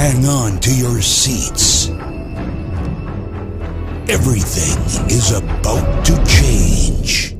Hang on to your seats. Everything is about to change.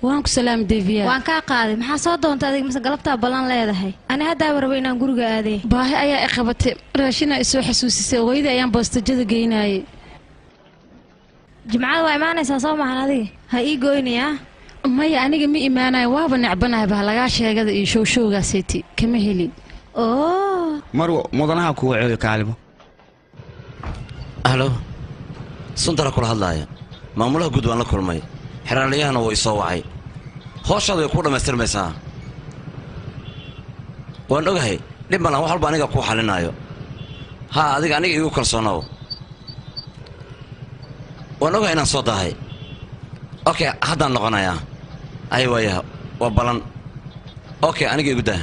Waan ku salaam Deviya. Waan ka qaaday. Maxaa soo doontay adiga mise galabta balan leedahay? Ani hadda rabo inaan guriga aaday. Baahi ayaa i qabatay. Raashin ay soo xasuusisay hooyada ayaan boostajada geynayay. Jimcada waa imaanaysaa soo maahan adiga? Ha ii goynaya? Maya aniga ma imaanayo, waaba necbanahay bah lagaa sheegada iyo showshowgaaseeti kama helin. Oo. Marwo mudanaha kuwa ceeyo kaalmo. Halo. Sundara kula hadlaaya. Maamulaha guud waan la kulmay. Xeraaliyahana wuu isoo wacay. Hawshaadu way ku dhammaystirmaysaa. Waan ogahay dhib malan wax walba aniga kuu xalinaayo. Haa adiga aniga igu kalsoonow. Waan ogahay inaan soo daahay. Okay, haddaan noqonayaa. Ay waayaha waa balan. Okay, aniga igu daa.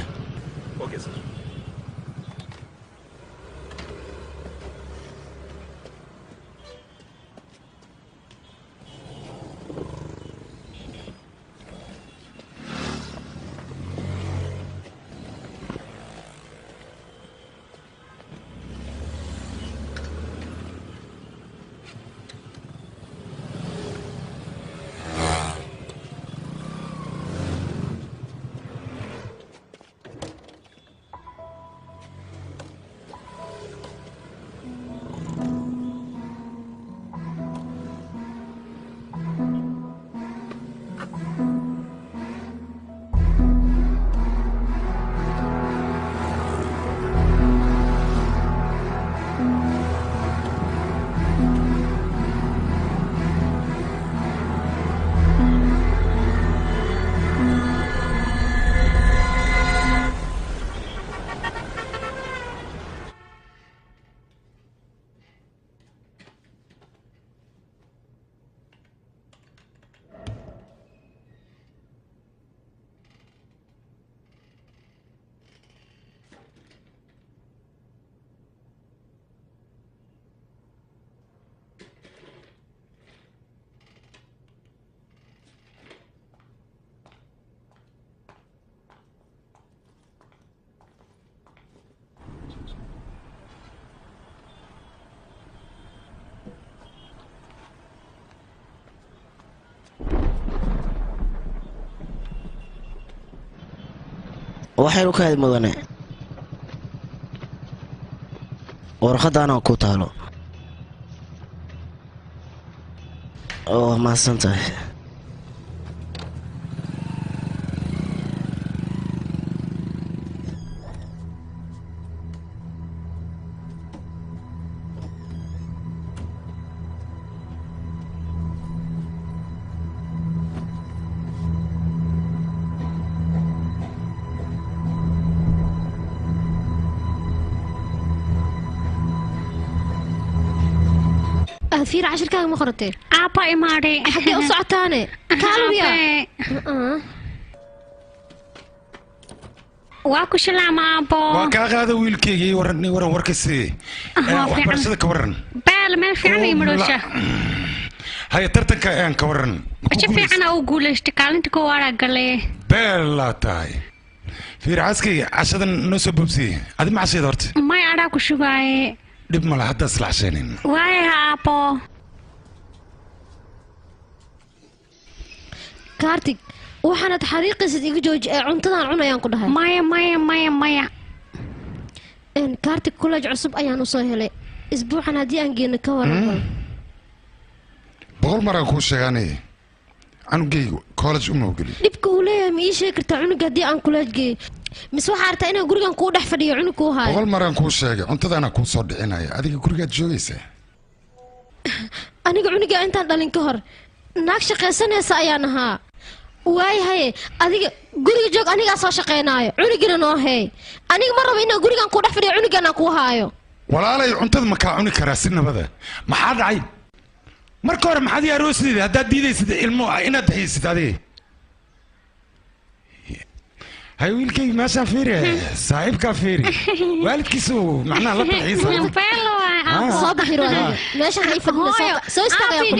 Okay sir. Waxaynu ka aad mudane warqadaana ku taalo oo mahadsan tahay. Fiir cashirkaaga ma qoratay? Aabba imaadhay. Xaggee u socotaane? Kaalwiya. Waa ku shalaama aabbo. Waa kaa qaada wiilkaygii waran waran warkasi. Waxbarashada ka waran. Baal meel fiican ay maroosha. Haya tartanka aan ka waran. Si fiican u guulaystay kaalinta koowaad galay. Beel la tahay. Fiir caskayga cashadan noo soo bobsiyey. Adi ma casheed horta? May adhaa ku shugaaye. Dhib ma laha hadda isla casheenin. Waaya aabbo. Kartik, waxaanad xariiqisid iga jooji ee cuntadan cunayaan ku dhahay. Maya maya maya maya. Kartik college cusub ayaan u soo helay. Isbuucan haddii aan geeno ka waran. 100 mar aan kuu sheegaanay. Canugaygu college uma ogoli. Dhibka uu leeyahay ma ii sheegi kartaa cunuga haddii aan college geeyo? Mise waxaa artaa inaan gurigan kuu dhex fadhiyo cunug kuu haayo? 100 mar aan kuu sheegay cuntadaana kuu soo dhicinaya. Adiga gurigaad joogaysaa. Aniga cunuga intaan dhalin ka hor naag shaqaysanaysa ayaan ahaa. Waayahay adiga guriga joog anigaa soo shaqaynaayo cunugina noo heey. Aniga ma rabo inaan gurigan kuu dhex fadhiyo cunugan aan kuu haayo. Walaalay cuntada ma kaa cuni karaa si nabada. Maxaa dhacay? Marka hore maxaad ii aroosayday haddaad diidaysid ilmo inaad haysid adiga? Hay wiilkayga meeshaan fiiri saaxiibkaa fiiri waalidkiisu macnaha la dalxiisa. Soo baxiro adiga meeshaan hay fadhina soo istaagaya ku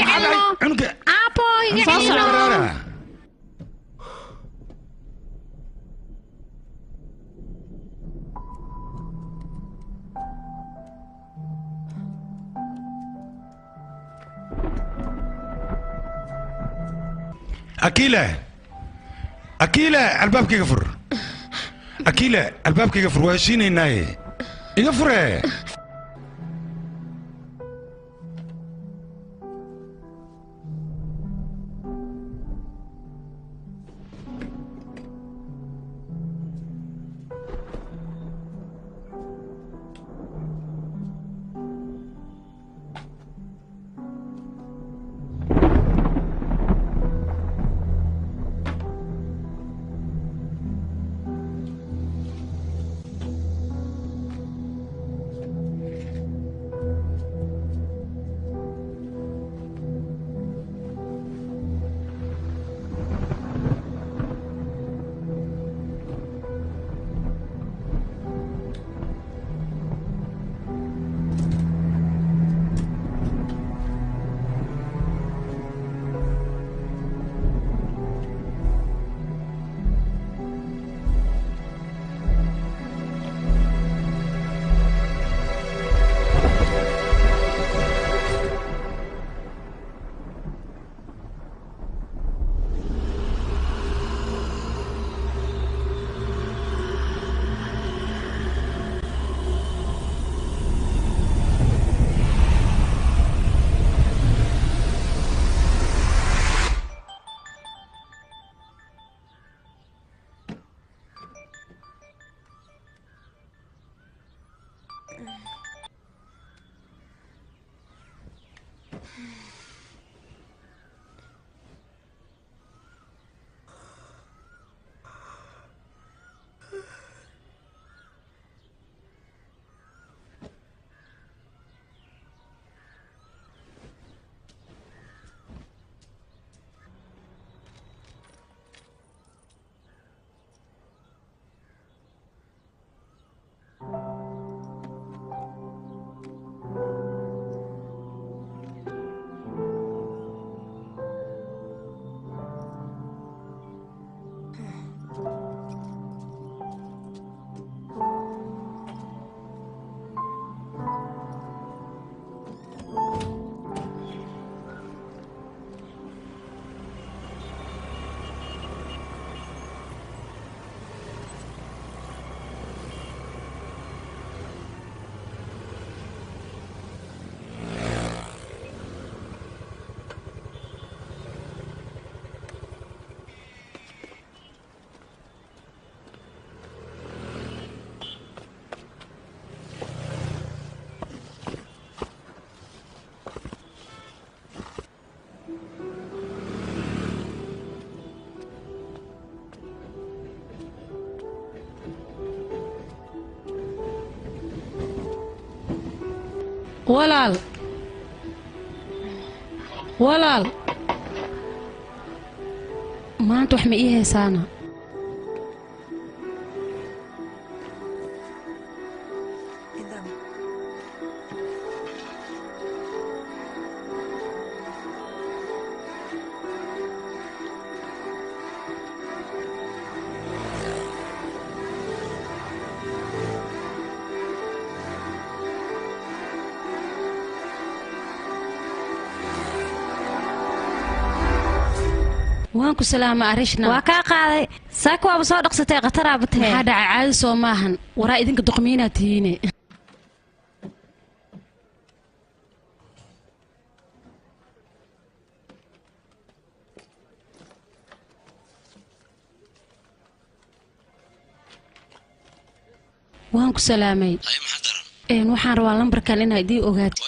cunuga. Aabbo iga celino. Akila Akila albaabka iga fur. Akila albaabka iga fur waa heshiinaynaaye iga fure. Walaal, walaal, maanta wax ma ii haysaana? Waan ku salaama Arishna. Waa kaa qaaday. Saaka waaba soo dhaqsatay, khataraaba tahay. Maxaa dhacay? Caadi soo maahan. Waraa idinka doqmiinaa tihiine. Waan ku salaamay. Waxaan rabaa lambarkan inaa idii ogaato.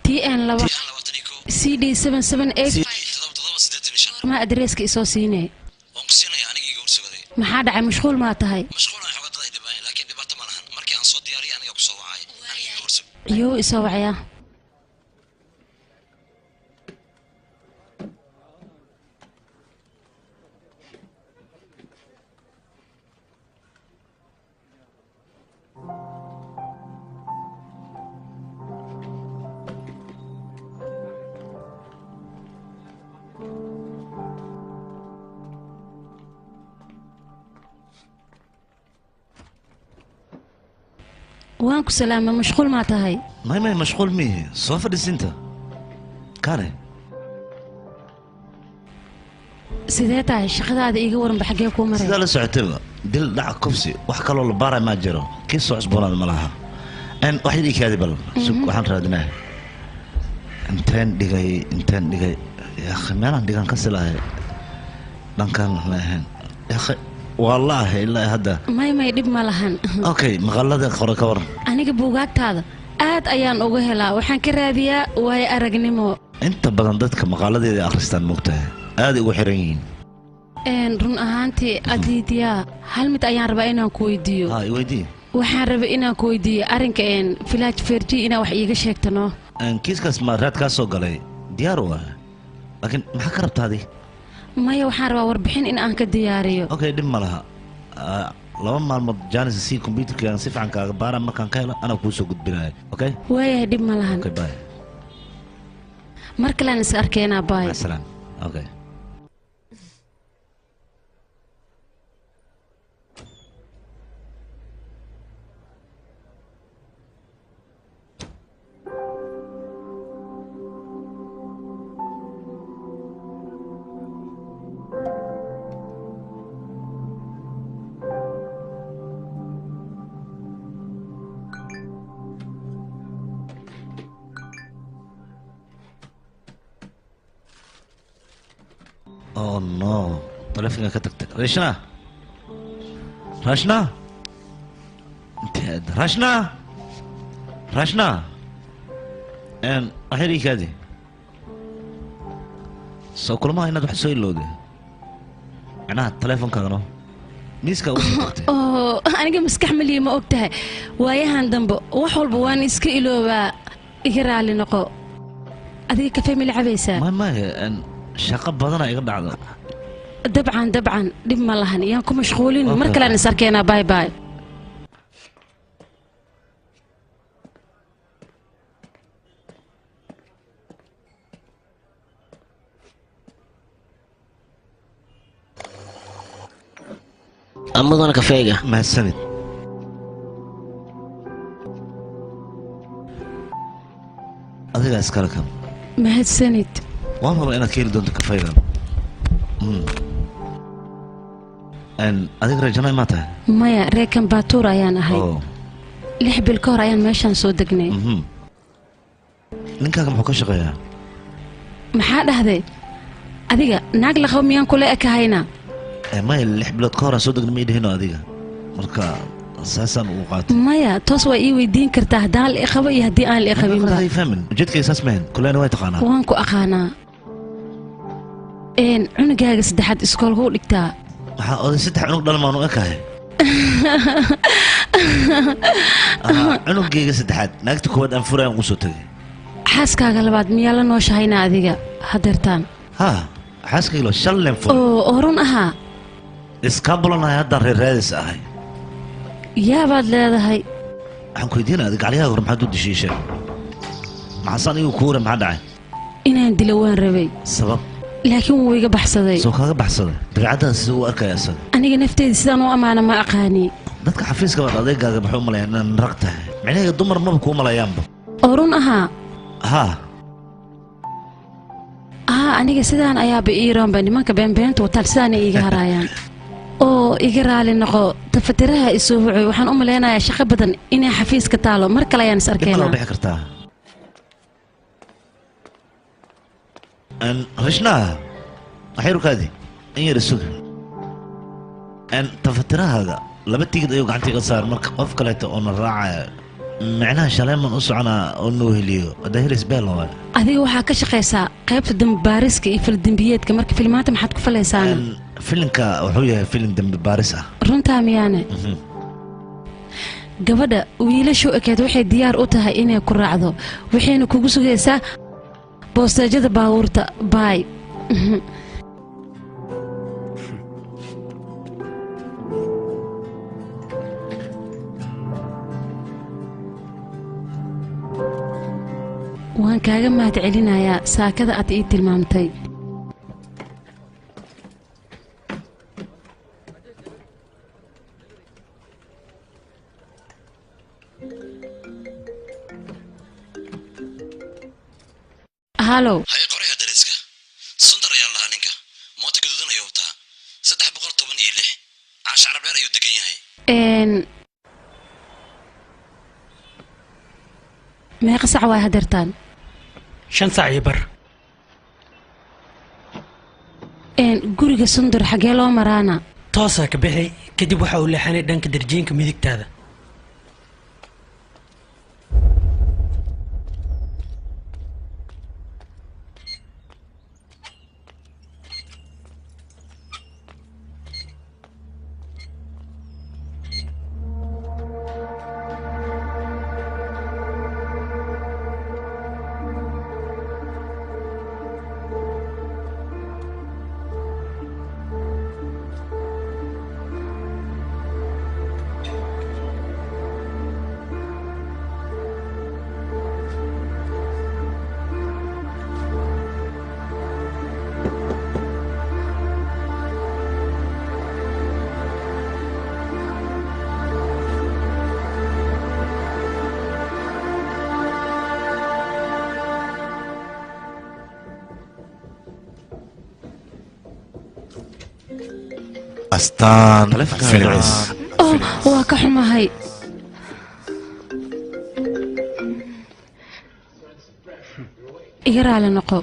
TN 2 CD 778. Ma adreeska isoo siinee? Maxaa dhacay? Mashquul maa tahay? Iyou isoo wacayaa. Waan ku salaama. Mashquul maa tahay? May, may, mashquul miihi. Soo fadhiisinta kaale. Sidee tahay shaqadaada? Iiga waranba, xaggee kuu maray? Sidaa la socotayba, dil, dhac, kufsi, wax kaloo la baaray maa jiro. Kii soo cusboonaad ma laha. Wax yar ii kaadi bal. Sug, waxaan raadinaya. Inteen dhigay? Inteen dhigay yaakhi? Meelaan dhigan ka silahay, dhankaan ma ahayn yaakhi, wallaahi ilaa hadda. May, may, dhib ma lahan. Okay, maqalada qore ka waran? Aniga buugaagtaada aad ayaan uga helaa. Waxaan ka raadiyaa waayo aragnimo. Inta badan dadka maqaaladeeda akhristaan, moogtahay, aad ugu xiran yihiin. Run ahaantii, Adiidyaa, hal mid ayaan rabaa inaan ku weydiiyo. Ha, iweydii. Waxaan rabay inaan ku weydiiyo arrinka Village Verji, inaa wax iiga sheegto noo. Kiiskaas ma raad kaa soo galay? Diyaar u ah, laakiin maxaa ka rabtaa adi? Maya, waxaan rabaa warbixin in aan ka diyaariyo. Okay, dhib ma laha. 2 maalmood janis si computerka aan si fiican kaaga baara. Markaan ka helo anaa kuu soo gudbinaya, okay? Waayahay, dhib ma lahan. Okay, bye. Mar kalean is arkeenaa, bye. Macsalaam, okay. Oh no, taleefanka ka tagtay. Rashna, Rashna, intee? Rashna, Rashna, waxyar ii kaadi. Soo kulmaha inaad wax soo ilowday, macnaha taleefonkaagano miiska ugu soo tagtay. Oo aniga maskax maliya, ma og tahay? Waayahan dambe wax walba waan iska iloobaa. Iga raali noqo. Adiga kafee ma la cabaysaa? May, may, shaqo badana iga dhacda. Dabcan, dabcan, dhib ma lahan. Yaan ku mashquulin. Mar kalean is arkeenaa, bye bye. Mudana, kafeega. Mahadsanid. Adigaa iskale kan. Mahadsanid. Waan rabaa inaad ka heli doonto kafeegan. Adiga reer maa tahay? Maya, reekan baatuur ayaan ahay. Oh. 6 bil ka hor ayaan meeshaan soo degnay. Ninkaaga muxuu ka shaqeeyaa? Maxaa dhahday adiga? Naag la qabo miyaan kula ekahayna? Maya, 6 bilood ka hor aan soo degnay ma idhihino adiga, marka saasaan ugu qaatay. Maya, toos waa ii weydiin kartaa haddaan la iqabo iyo haddii aan la iqabinba. Ay fahmin, ujeedkayga saas mahan. Kuleyna way taqaanaa. Waan ku aqaanaa. Cunugaaga saddexaad iskoolka u dhigtaa? Maxaa oday saddex cunug dhalmaan u ekahay? Cunugayga saddexaad naagta koowaad aan furayaan ugu soo tagay. Xaaskaaga labaad miyaa la nooshahayna adiga hadeertaan? Haa, xaaskayga loo shan leen furay. Oo run ahaa. Iska bulanahay haddaan reer raadis ahay. Yaabaad leedahay. Waxaan ku weydiinaya adiga gacliyahaaga hore maxaad u dishay sheeg? Maxaasaan igu kuure maxaa dhacay? Inaan dilo waan rabay. Sabab? Laakiin wuu iga baxsaday. Soo kaaga baxsaday? Dabeecaddaada siduu u arkaya isaga? Aniga nafteeda sidaan u ammaana ma aqaani. Dadka xafiiska baad adeegaaga maxay u malayaan inaan rag tahay? Micnaheyga dumar maba kuu malayaanba. Oo run ahaa. Haa. Haa, aniga sidaan ayaaba iiroonba nimanka beenbeenta wataan sidaanay iiga haraayaan. Oo iga raali noqo tafatiraha isoo wuxuu waxaan u maleynayaa shaqo badan inay xafiiska taalo mar kale ayaan is Dib ma loo arkaynaa. bixi kartaa? Rishna, waxay rukaadi in yar isuga. Tafatirahaaga 2 tigid ayuu gacanta iga saar marka qof kaleeto oo na raacaya micnaha shalayman u soconaa oo noo heliyo haddaa helis beel waay. Adiga waxaa ka shaqaysaa qaybta dambi-baariska iyo faldambiyeedka marka filmaanta maxaad ku falaysaana? Filimka wuxuu yahay filim dambi baaris ah. Runtaa miyaane? Gabadha wiilashu ekeed waxay diyaar u tahay inay ku raacdo waxayna kugu sugaysaa boosteejada baabuurta. Baay. Waan kaaga mahad celinayaa saakada aad ii tilmaamtay. Halow. Haye qoraya dariska. Sundar ayaa lahaa ninka. Mooto gaduudan ayuu wataa. 316. Caasha Carabdheer ayuu degan yahay. Meeqa sac waay hadeertaan? 5 saac iyo bar. Guriga Sundar xagee loo maraana? Toosaa ka bixi kadib waxa uu leexanay dhanka darjiinka midigtaada. Astaan Films. Oh, waa ka xumahay. Iga raali noqo.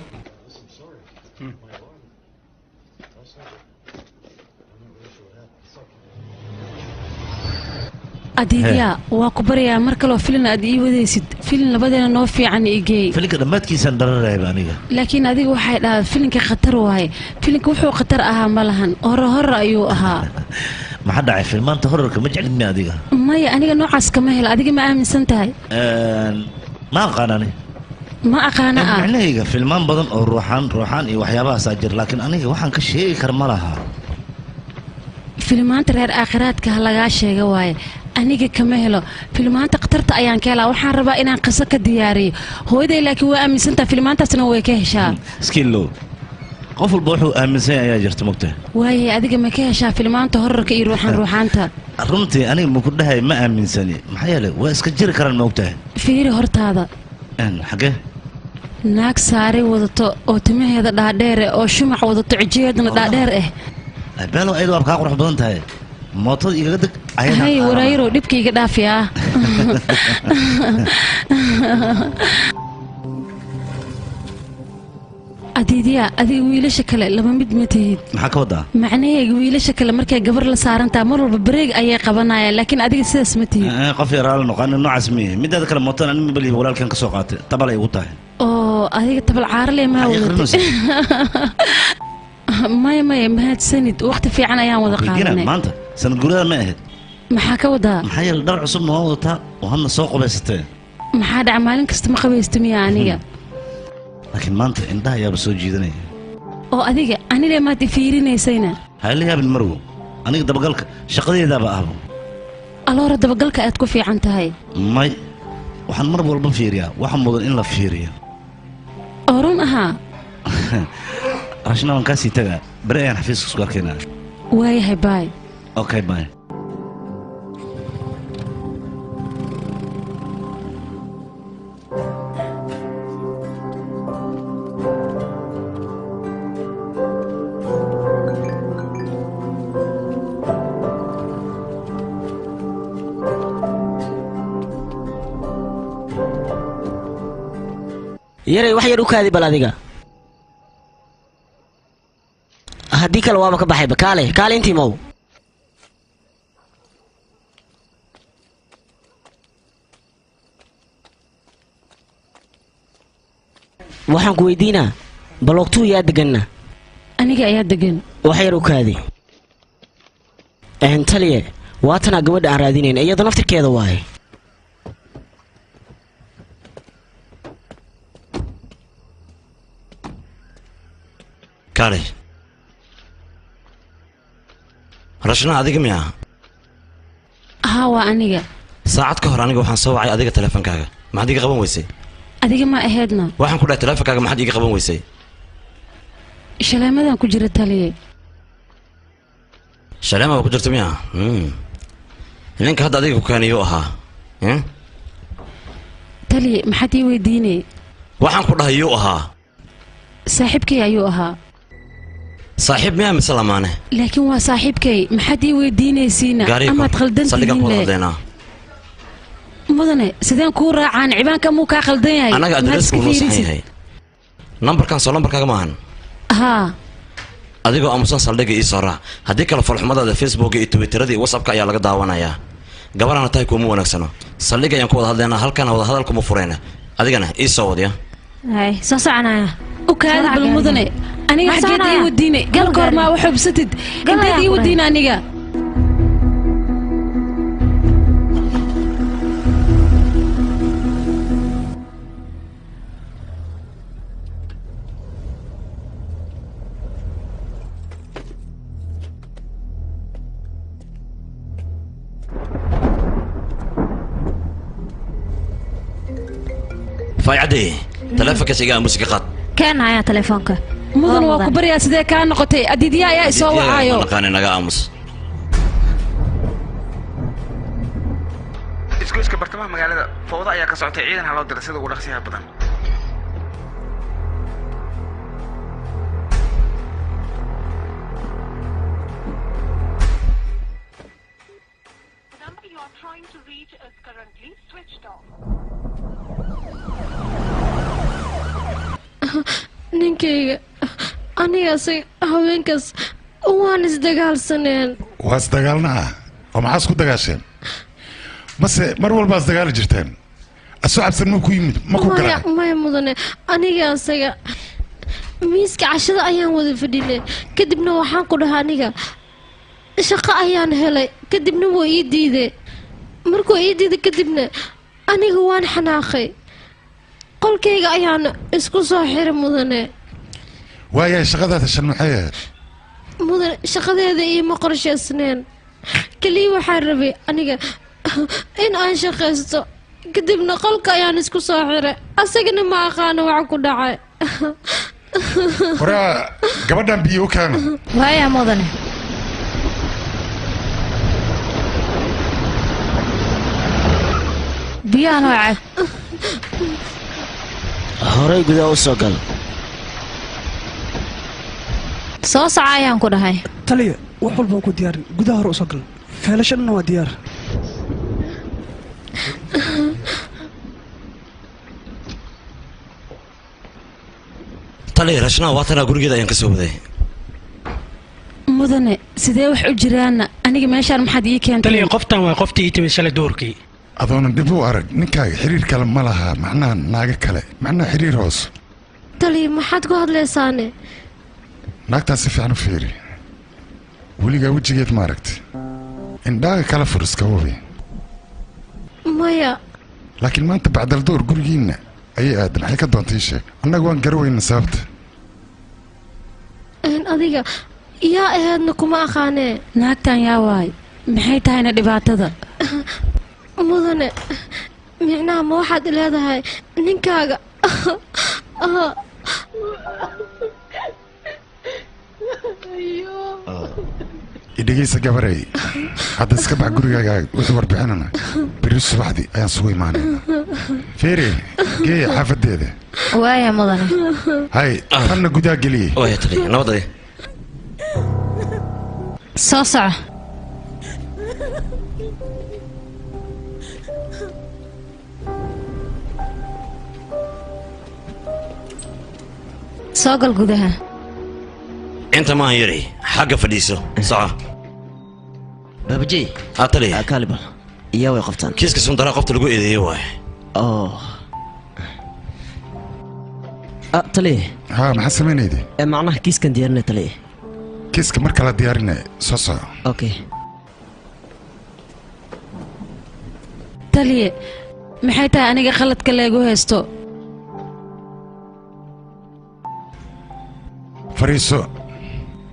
Adiidya, waa ku baryaa mar kaloo filin aad ii wadaysid filin labadeena noo fiican igeey. Filinka dhammaadkiisaan dhararayba aniga. Laakiin adiga waxay dhahaa filinka khatar waaye. Filinka wuxuu khatar ahaa ma lahan, hore hore ayuu ahaa. Maxaa dhacay filmaanta horarka ma jeclid mi adiga? Maya, aniga noocaas kama helo. Adiga ma aaminsan tahay? Ma aqaan ani. Ma aqaana ah. Micnahayga filmaan badan oo ruuxaan ruuxaan iyo waxyaabahaasaa jira laakiin aniga waxaan ka sheegi kara ma laha. Filmaanta reer aakhiraadka ha lagaa sheega waaye. Aniga kama helo filmaanta khatarta ayaan ka helaa. Waxaan rabaa inaan qiso ka diyaariyo hooyaday laakiin waa aaminsantaha filmaantaasna way ka heshaa. Skillow, qof walba wuxuu aaminsan yahay ayaa jirta mogtahay. Waaye adiga ma ka heshaa filmaanta horarka iyo ruuxaan ruuxaanta? Runtii aniga ma ku dhahay ma aaminsani maxaa yeelay waa iska jiri karaan mogtahay. Fiiri hortaada. Xagee? Naag saaray wadato oo timaheeda dhaadheer eh oo shumac wadato cijiheedana dhaadheer eh. Beelo ayadu waa kaa qurux badan tahay. Mootada igaga deg. Hay warayrow dhibka iga dhaafiyaa. Adiidya, adiga wiilasha kale laba mid ma tihid. Maxaa ka wadaa? Macnahayga wiilasha kale markay gabar la saarantaa mar walba bareeg ayay qabanayaan laakiin adiga sidaas ma tihid. Qof yaraala noqon noocaas miye. Midaada kale mootada anima balihi walaalkan ka soo qaatay tabalay igu tahay. Oo adiga tabal caarale maa wadatay? Maya maya, mahadsanid, waqti fiican ayaan wada qaadanay. Maanta sanad guurada ma ahayd? Maxaa ka wadaa? Maxaa yeelay dhar cusubna waa wadataa oo hadna soo qubaysatee. Maxaa dhaca maalin kasta ma qabaysto miya aniga? Laakiin maanta indhaha ayaaba soo jiidanaya. Oo adiga anile maad i fiirinaysayna? Ha ila yaabin marwo, aniga dabagalka shaqadeedaaba ahbo. Aloora dabagalka aad ku fiican tahay. May, waxaan mar walba fiiriyaa waxa mudan in la fiiriyo. Oo run ahaa. Rashna waan kaasii tagaa, beri ayaan xafiiska isku arkaynaa. Waayahay, baay. Okay, bye. Yaray wax yar u kaadi bal adiga. Haddii kale waaba ka baxayba. Kaale kaale intii mow. Waxaan ku weydiinaa baloogtuu yaa deganna? Aniga ayaa degan. Wax yar u kaadi. Taliye, waatanaa gabadha aan raadinayn, iyada naftirkeeda waaye. Kaalay Rashna, adiga miyaa? Haa, waa aniga. Saacad ka hor aniga waxaan soo wacay adiga teleefankaaga, maxaad iga qaban weysay? Adiga ma ahaydna. Waxaan ku dhahay teleefankaaga maxaad iga qaban weysay? Shaleemadan ku jira taliye. Shaleema baa ku jirta miyaa? Ninka hadda adiga ku keenayuu ahaa? Taliye, maxaad ii weydiinay? Waxaan ku dhahay yuu ahaa? Saaxiibkay ayuu ahaa. Saaxiib miyaa mise lamaane? Laakiin waa saaxiibkay, maxaad ii weydiinaysiina? Amaad khaldan saldhigan tihiin ku wada le. hadlaynaa. Mudane, sideen kuu raacaan? Cibaanka muu kaa khaldan yahay? Annaga Maxaad adreesku iska noo saxan fiirisid? yahay. Nambarkan soo lambarkaaga maahan. Haa. Adigoo aamusan saldhigga ii soo raac, haddii kale falxumadaada Facebooka iyo Twitterada iyo WhatsAppka ayaa laga daawanayaa. Gabarana tahay kuuma wanaagsano. Saldhigga ayaan ku wada hadlaynaa, halkana wada hadal kuma furayna. Adigana ii soo wadya. Hay, soo soconaya. U kaadi bal mudane, aniga Ma xaggeed ii soconaya? wadiinay? Gal Gal goor maa wax hubsatid? Gal Inteed ayaan ii ku wadiina aniga? Faaycadey, taleefankaas iga aamusi ka qaad. Keen haya telefoonka. Mudan, waa ku baryaa, sidee kaa noqotay? Adiidya ayaa isoo wacaayo. Naqaani, naga aamus. Isgoyska bartamaha magaalada fowdo ayaa ka socotay, ciidan ha loo diray sida ugu dhaqsiyaha badan. Ninkayga aniga asaga haweenkaas waan isdagaalsaneen. Waa isdagaalnaa oo maxaa isku dagaasheen? Mase mar walbaa isdagaali jirteen? Asoo cabsan ma ku yimid, ma ku Maya garaacay? maya mudane, aniga asaga miiska cashada ayaan wada fadhinay, kadibna waxaan ku dhahaa aniga shaqo ayaan helay, kadibna wuu ii diiday. Markuu ii diiday kadibna aniga waan xanaaqay, qolkayga ayaan isku soo xiray mudane. Waayahay, shaqadaada shan maxay ahayd? Mudane, shaqadeeda iima qorshaysneen, keliya waxaan rabay aniga in aan shaqaysto, kadibna qolka ayaan isku soo xiray, asagana ma aqaano waxa ku dhacay. Horaa gabadhan biyo u keena. Waaya mudane. Biyahan waa cab. Horay gudaha u soo gal. Soo soco ayaan ku dhahay. Taliya, wax walba waan ku diyaarin, gudaha hore usoo gal, feelasha dhanna waa diyaar. Tali, Rashnaa waa tanaa, gurigeeda ayaan ka soo waday. Mudane, sidee wax u jiraanna? Aniga meeshaan maxaad ii keentay? Taliya, qoftan waa qoftii ii timid shalay duhurkii. Adoonan dhib u arag, ninkaaga xiriir kale ma laha, macnaha naaga kale, macnaha xiriir hoos? Taliya, maxaad ku hadlaysaane? Naagtaas si fiican u fiiri, weligaa wejigeed ma aragti? Indhaaga kala fur iska hubi. Maya. Laakiin maanta bacdal door gurigiinna ayay aadan maxay ka doontay sheeg. Annagu waan garaweyna sababta. Adiga yaa ahaydna kuma aqaanee. Naagtan yaa waay, maxay tahayna dhibaatada? Mudane, micnaha ma waxaad leedahay ninkaaga? Idhegeysa gabarey, hadda iska bax gurigaaga, wixii warbixinana berri subaxdii ayaan sugu imaanayna. Feere, geeya xaafadeeda. Waaya mudane. Hay, tanna gudaha geliyey. Waaya taliya, nabadadi. Soo soco. Soo gal gudaha. Inta maahan yari, xagga fadhiiso. Soco. Baabajey. Haa taliya. Kaalibal, iyaa way qabtaan. Kiiska Sundara qofta lagu eedeeyey waaye. Taliya. Haa, maxaa samaynayde? Macnaha kiiskan diyaarinay taliya. Kiiska mar kala diyaarinay, soo soco. Okay. Taliye, maxay tahay aniga khaladka leegu haysto? Fariiso.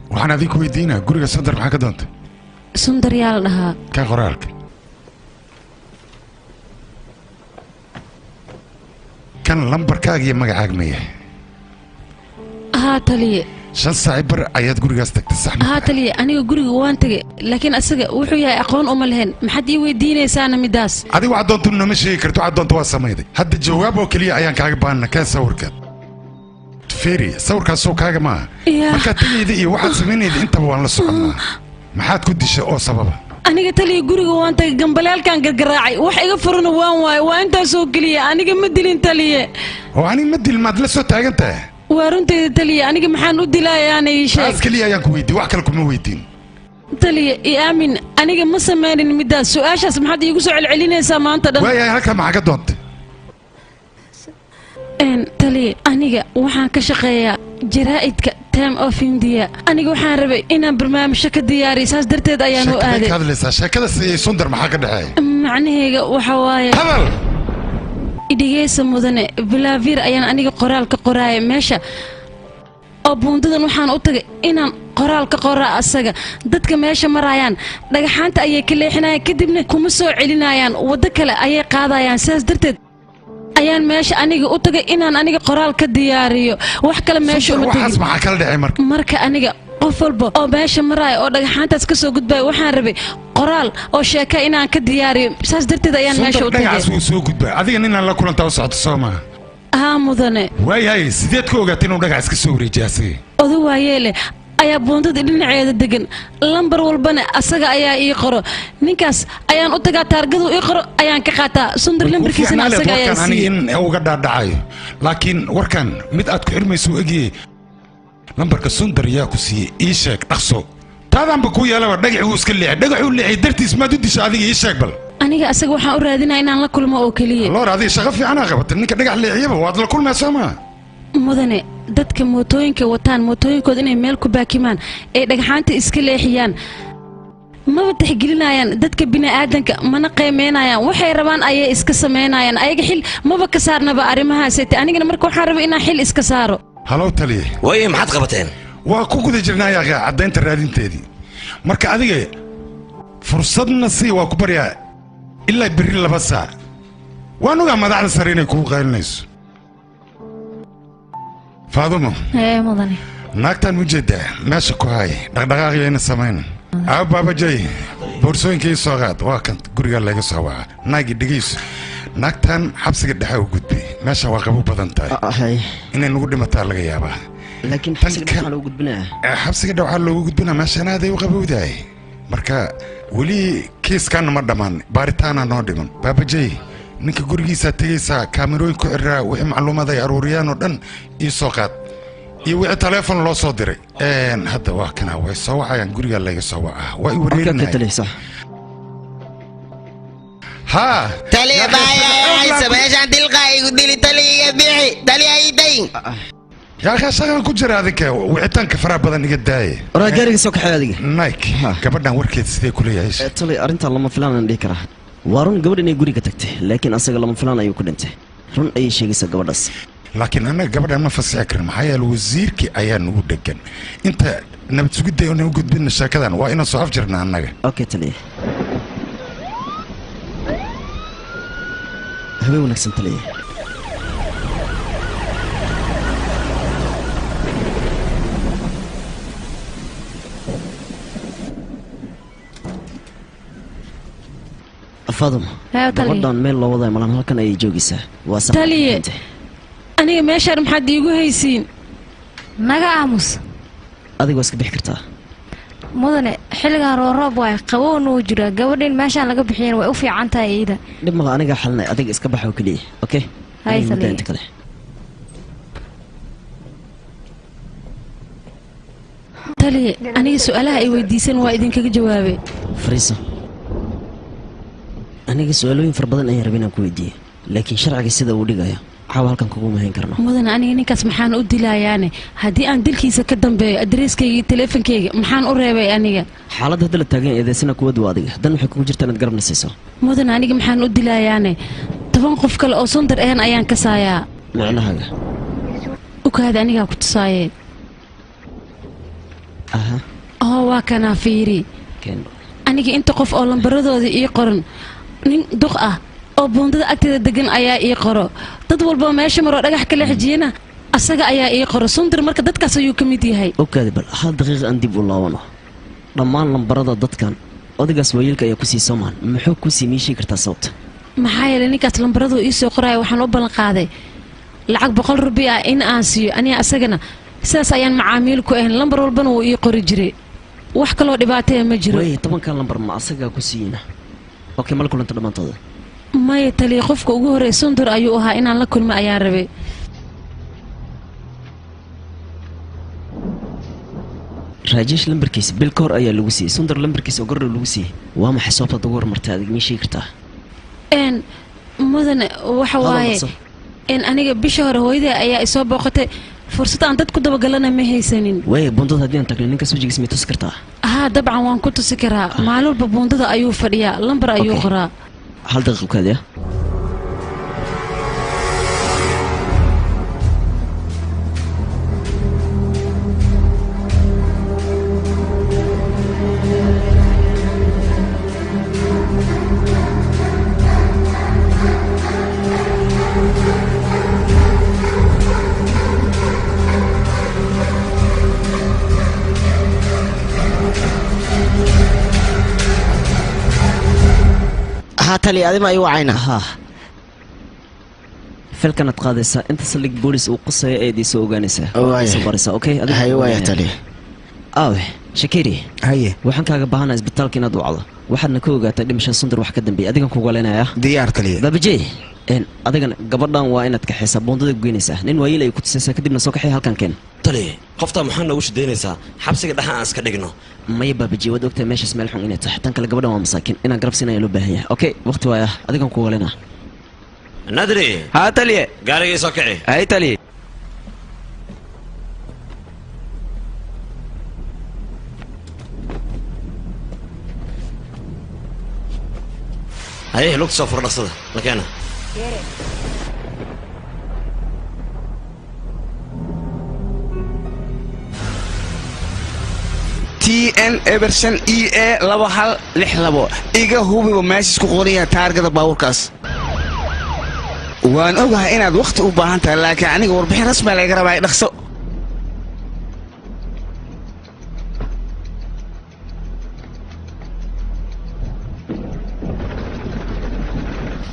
Waxaan adiga ku weydiinaa guriga Sundar maxaa ka doontay? Sundar yaa la dhahaa. Ka qoraalka. Kan lambarkaaga iyo magacaaga ma yahay? Haa taliye. 5 saac bar ayaad gurigaas tagtay sax ma? Haa taliye, aniga guriga waan tagay, laakiin asaga wuxuu yahay aqoon uma lahayn. Maxaad ii weydiinaysaana midaas? Adiga waxaad doonto nama sheegi karto, waxaad doonto waa samayday. Hadda jawaab oo keliya ayaan kaaga baahanna. Kee sawirkaad? Feeri, sawirkaasoo kaaga maaha. Markaad tagayda iyo waxaad samaynayda intaba waan la soconnaa. Maxaad ku dishay oo sababa? Aniga taliya guriga waan tagay, gambaleelkan gargaraacay, wax iga furana waan waaye, waa intaasoo keliya. Aniga ma dilin taliye. Oo aniga ma dilin, maad la soo taagan tahay? Waa runtayda taliye, aniga maxaan u dilayaana ii sheeg. Taas keliya ayaan ku weydiin, wax kale kuma weydiin. Taliye, i aamin, aniga ma samaynin midaas. Su-aashaas maxaad iigu soo celcelinaysaa maanta dhan? Waayahay, halkaa maxaa ka doontay? Taliye, aniga waxaan ka shaqeeyaa jaraa'idka Time of India. Aniga waxaan rabay inaan barnaamijyo ka diyaariyo, saas darteed ayaan u aaday. Sheekada ka hadlaysaa, sheekada siiyey Sundar maxaa ka dhexeeya? Macnahayga waxa waaye. Hadal. Idhigeysa mudane, Bilaavir ayaan aniga qoraal ka qoraaya meesha. Oo buundadan waxaan u tagay inaan qoraal ka qoraa asaga. Dadka meesha marayaan dhagaxaanta ayay ka leexinayaan, kadibna kuma soo celinayaan, waddo kale ayay qaadayaan. Sidaas darteed ayaan meesha aniga u tagay inaan aniga qoraal ka diyaariyo, wax kale meesha uma tagin. Waxaas maxaa kala dhacay marka? Marka aniga qof walba oo meesha maraya oo dhagaxaantaas ka soo gudbaya waxaan rabay qoraal oo sheeka inaan ka diyaariyo, saas darteed ayaan meesha u tagay. Dhagaxaas wuu soo gudbaa. Adiga ninaan la kulantaa u socoto soo maaha? Haa mudane. Waayahay, sideed ku ogaatay inuu dhagax iska soo wareejiyay asiga? Odo waayeele ayaa buundada dhinaceeda degan, lambar walbana asaga ayaa ii qoro. Ninkaas ayaan u tagaa, taargadu ii qoro ayaan ka qaataa. Sundar lambarkiisana asaga ayaa siiyey. Aniga in uga dhaadhacayo, laakiin warkan mid aad ku xirmayso u egyahay. Lambarka Sundar yaa ku siiyey? Ii sheeg dhaqso. Taadaanba kuu yeelaba, dhagaxii wuu iska leexay. Dhagaxuu leexay dartiis maad u disha adiga? Ii sheeg bal. Aniga asaga waxaan u raadinaa inaan la kulmo oo keliya. Loor, adiga shaqo fiican aa qabatay. Ninka dhagax leexiyaba waad la kulmaya soo maa? Mudane, dadka mootooyinka wataan mootooyinkooda inay meel ku baakimaan ay dhagxaanta iska leexiyaan maba tixgelinayaan dadka bini'aadanka, mana qiimeynayaan. Waxay rabaan ayay iska samaynayaan, ayaga xil maba ka saarnaba arrimahaasete. Anigana marka waxaan rabay inaan xil iska saaro. Halow taliye. Waaye, maxaad qabateen? Waa ku guda jirnaa yaaqaa caddaynta raadinteedii. Marka adiga fursadna sii, waa ku baryaa ilaa berri 2 saac. Waan ogaa madaxda sare inay kugu qaylinayso. Faadumo. Mudane. Naagtaan ujeedaa meesha ku hay, dhaqdhaqaaqyayna samayn. Aab baabajay, boorsooyinka ii soo qaad. Waa kan guriga laga soo waca. Naagi dhegeyso, naagtan xabsiga dhexe u gudbi. Meesha waa qabo badan tahay, inay nagu dhimataa laga yaabaa. Laakiin xabsiga dhexe waxaa loogu gudbinaa. Xabsiga dhexe waxaa loogu gudbinaa meeshan aaday u qabowdahay. Marka weli kiiskanna ma dhammaan, baaritaana noo dhiman. Baabajay, ninka gurigiisaa tegaysaa, kaamirooyin ku xiraa, wixii macluumaad ay aruuriyaan oo dhan ii soo qaad, iyo wixii taleefon loo soo diray. Hadda waa kana, way soo wacayaan, gurigaa layga soo wacaa, waa i wareerinaya. Haa taliya, baayaysa meeshaan dilqaa igu dili. Taliya iga bixi, taliya ii dayn. Yaa akhi shaqan ku jira adinka wicitaanka faraha badan iga daaye. Waraa gaariga soo kaxay adiga. Nike gabadhan warkeed sidee ku leeyahay? Tali arrintan lama filaan aan dhihi karaa. Waa run gabadh inay guriga tagtay, laakiin asaga lama filaan ayuu ku dhintay. Run ayay sheegaysaa gabadhaas. Laakiin annaga gabadhan ma fasixi karin, maxaa yeelay wasiirkii ayaa nagu dhegan. Inta nabad sugidda inaan u gudbinna sheekadan waa inaan soo afjirna annaga. Okay taliye. Habeen wanaagsan taliye. Faaduma, gabadhan meel loo wadayo malan halkan ayay joogaysaa. Waa sax. Taliye, aniga meeshaan maxaad iigu haysiin? Naga aamus. Adiga waa iska bixi kartaa. Mudane, xilligan rooroob waay, qabowna wuu jiraa. Gabadhin meeshaan laga bixiyana way u fiican tahay iida. Dhib mala, anigaa xalinay, adiga iska bax oo keliya. Okay? Hay taliye. Inta kale. Taliye, aniga su'aalaha ay weydiisan waa idinkaga jawaabay. Fariiso. Aniga su'aalooyin fara badan ayaan rabay inaan ku weydiiyo, laakiin sharciga sida uu dhigayo caawa halkan kuguma hayn karno. Mudane, aniga ninkaas maxaan u dilayaane? Haddii aan dilkiisa ka dambeeyo adreeskayga iyo taleefankayga maxaan u reebay aniga? Xaaladda hadda la taagan eedeysana kuwadu waa adiga. Dan waxay kugu jirtaa inaad garabna siiso. Mudane, aniga maxaan u dilayaane? 10 qof kale oo Sundar ahan ayaan kasaayaa. Micnahaaga? Ukaada anigaa ku tusaaye. Aha. Oo waa kanaa fiiri. Aniga inta qof oo lambaradooda ii qoran, nin duq ah oo buundada agteeda degan ayaa ii qoro. Dad walba meesha maroo dhagax kala xijiyana asaga ayaa ii qoro. Sundar marka dadkaas ayuu ka mid yahay. Okaadi bal hal daqiiqa aan dib u laabano. Dhammaan lambarada dadkan odaygaas waayeelka ayaa ku sii soomaan. Muxuu ku sii miishii kartaa sababta? Maxaa yeelay ninkaas lambaradu ii soo qoraya waxaan u ballan qaaday lacag 100 rubi ah in aan siiyo aniga asagana. Sidaas ayaan macaamiil ku ahayn, lambar walbana wuu ii qori jiray. Wax kaloo dhibaataya ma jiro. Way 10 lambar ma asagaa ku siiyina? Okay, ma la kulanta dhammaantooda? Maya taliye, qofka ugu horreeya Sundar ayuu ahaa inaan la kulmo ayaan rabay. Rajesh lambarkiisa bil ka hor ayaa lagu siiyey. Sundar lambarkiisa oo gordhow lagu siiyey. Waa maxay sababta ugu hormartay adig mii sheegi kartaa? Mudane, waxa waaye aniga bisha hore hooyaday ayaa isoo booqatay. Fursad aan dad ku dabagalana ma haysanin. Way buundada haddii aan tagno ninkaas wejigiisa may tusi kartaa? Haa, dabcan waan ku tusi karaa. Maalin walba buundada ayuu fadhiyaa, lambar ayuu qoraa. Hal daqiiq kaadiya. Tali adima ay wacayna. Ha. Falkan aad qaadaysaa inta saldhig boolis uu qosaya ee soo ogaanaysaa. Soo baraysaa, okay? Adiga hay waaya tali. Aawe, Shakiri. Haye. Waxaan kaaga baahanahay isbitaalka inaad wacdo. Waxaadna ka ogaataa dhimasha Sundar wax ka dambeeyay. Adigan kugu leynaya. Diyaar taliye. Babajey, adigan gabadhan waa inaad kaxaysaa buundada goynaysaa. Nin waayeel ay ku tusaysaa kadibna soo kaxay halkan keen. Taliye, qofta maxaa noogu shidaynaysaa? Xabsiga dhaxa aan iska dhigno. Maya Babajey, waad ogtahay meeshaas meel xun inay tahay. Tan kale gabadhan waa masaakiin. Inaan garab siinaya loo baahan yahay. Okay, waqti waaya. Adigan kugu leynaa. Nadri. Ha taliye. Gaarigii soo kici. Hay taliye. Haye, lugta soo furo dhaqsada. La keena. TN Eberson EA 2162. Iga hubiba meesha isku qoran yahay taargada baabuurkaas. Waan ogahay inaad waqti u baahan tahay, laakiin aniga warbixin rasmi ah laga rabaa dhaqso.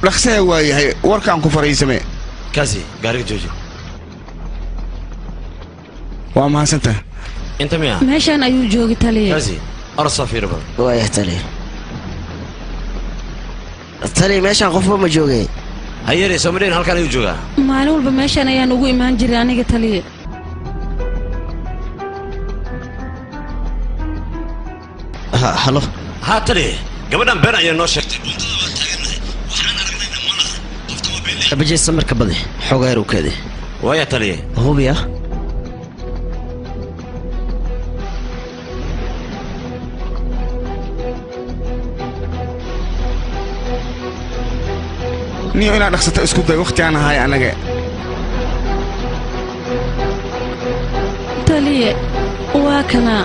Dhaqsee waa yahay warkaan ku fariisamee. Kaasi gaariga jooji. Waa mahadsantahay. Inta miya? Meeshaan ayuu joogay taliye. Kaasi orod soo fiiri bal. Waaya taliye. Taliye meeshaan qofba ma joogay. Hayere, soo madheen halkan ayuu joogaa. Maalin walba meeshaan ayaan ugu imaan jiray aniga taliye. Halo. Ha taliye, gabadhan been ayaa noo sheegtay. Buundada waa taagannahay. Waxaan aragnayna ma laha. Qofta waa been. Babajey, samirka badi. Xoogaa yar u kaadi. Waaya taliye. Hubiya. Niyo inaad dhaqsato isku day waqti aan ahay anaga. Taliye waa kana.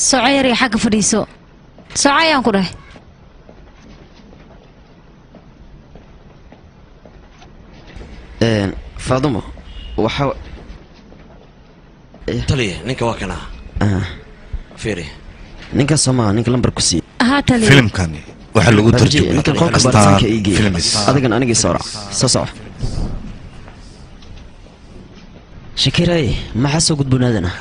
Soco yar xagga fadhiiso. Soco ayaan ku dhahay. Faadumo waxa taliye ninka waa kana. Fiiri ninka Soomaa ninka lambar ku sii. Haa taliye. Filimkani waxa lagu tarjumay ninka qolka baaritaanka ii geey. Adigan anigii soo raac. Soo soco. Shakiray maxaa soo gudboonaadana?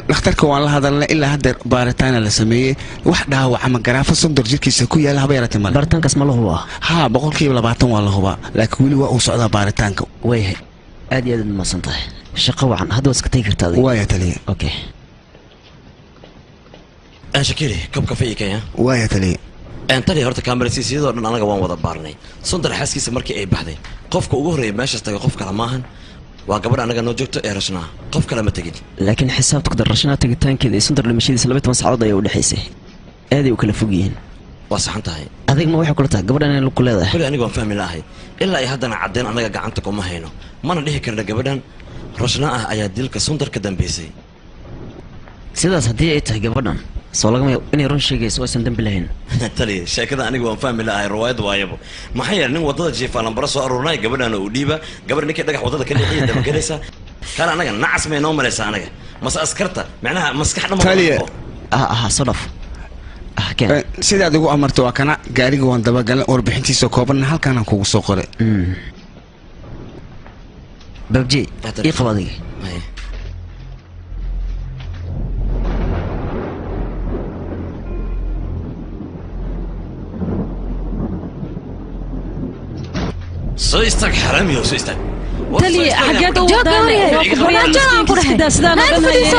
Dhakhtarka waan la hadalnay ilaa hadda baaritaan la sameeyay wax dhaawac ama garaafo Sundar jirkiisa ku yaal haba yaraatee male. Baaritaankaas ma la hubaa? Haa 20% waa la hubaa laakiin weli waa uu socdaa baaritaanka. Waayahay aad iyo aad u mahadsan tahay. Shaqo wacan hadda waa iska tagi kartaa adiga. Waaya taliye. Okay. Shakiri koob kafee ii keen. Waaya taliye. Taliye horta kaamirasiisyadoo dhan anaga waan wada baarnay. Sundar xaaskiisa markii ay baxday qofka ugu horreeya meeshaas tagay qof kale maahan. Waa gabadh anaga noo joogto ee Rashnaa qof kale ma tegin. Laakiin xisaabta ku dar Rashnaa tagitaankeeda iyo Sundar dhimashadiisa 12 saacadood ayay u dhaxaysay. Aad ay u kala fog yihiin. Waa saxan tahay. Adig ma waxay kula tahay gabadhan inay lug ku leedahay? Kulli anigu waan fahmi lahay ilaa ay haddana caddeen anaga gacanta kuma hayno mana dhihi karna gabadhan Rashnaa ah ayaa dilka Sundar ka dambeysay. Sidaas haddii ay tahay gabadhan soo lagama yaabo inay run sheegayso oo aysan dambi lahayn. Taliye sheekada anigu waan fahmi lahay riwaayad waayabo. Maxaa yeelay nin wadada jiifa lambaro soo aruurinaya gabadhan uu dhiiba gabadh ninkii dhagax wadada ka leexiya dabagelaysa kaana anaga nacas may noo malaysaa anaga mase askarta macnaha maskax dhan. Taliye soo dhaf. Sidaad igu amarto waa kana gaariga waan dabagalay warbixintiisa koobanna halkaanaan kugu soo qoray. Babji ii qabo adiga. Soo istaag xaramiyo soo istaag. Taliye xageed u wadaan waa ku baryaa miskiinka iska daa sidaan oo dhan haye.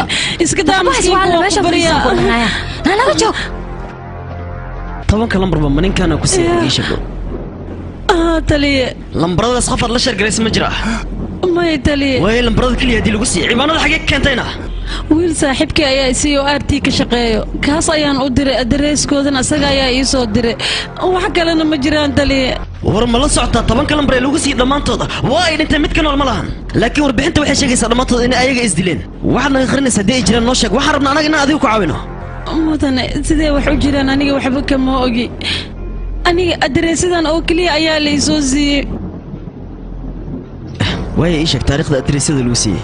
Iska daa miskiinka waa ku baryaa. Naga joog. 10 lambarba ma ninkaana ku siiyay ii sheego. Taliye lambaradaas qof aad la sheergalaysa ma jira? May taliye. Way lambarada kaliya hadii lagu siiyay ciwaanada xagee ka keentayna? Wiil saaxiibkay ayaa isii oo RT ka shaqeeyo kaas ayaan u diray adereeskoodana asaga ayaa ii soo diray wax kalena ma jiraan taliye. War ma la socotaa 10 lambar ee lagu siiyay dhammaantooda waa ay dhinteen mid ka nool ma lahan. Laakiin warbixinta waxay sheegaysaa dhammaantooda in ayaga is dileen. Waxaad naga qarinaysaa haddii ay jiraan noo sheeg. Waxaan rabnaa anaga inaan adiga ku caawino. Mudane sidee wax u jiraan aniga waxba kama ogi. Aniga adereesadan oo kaliya ayaa la ii soo siiyey. Waaya ii sheeg taariikhda adereesada lagu siiyey.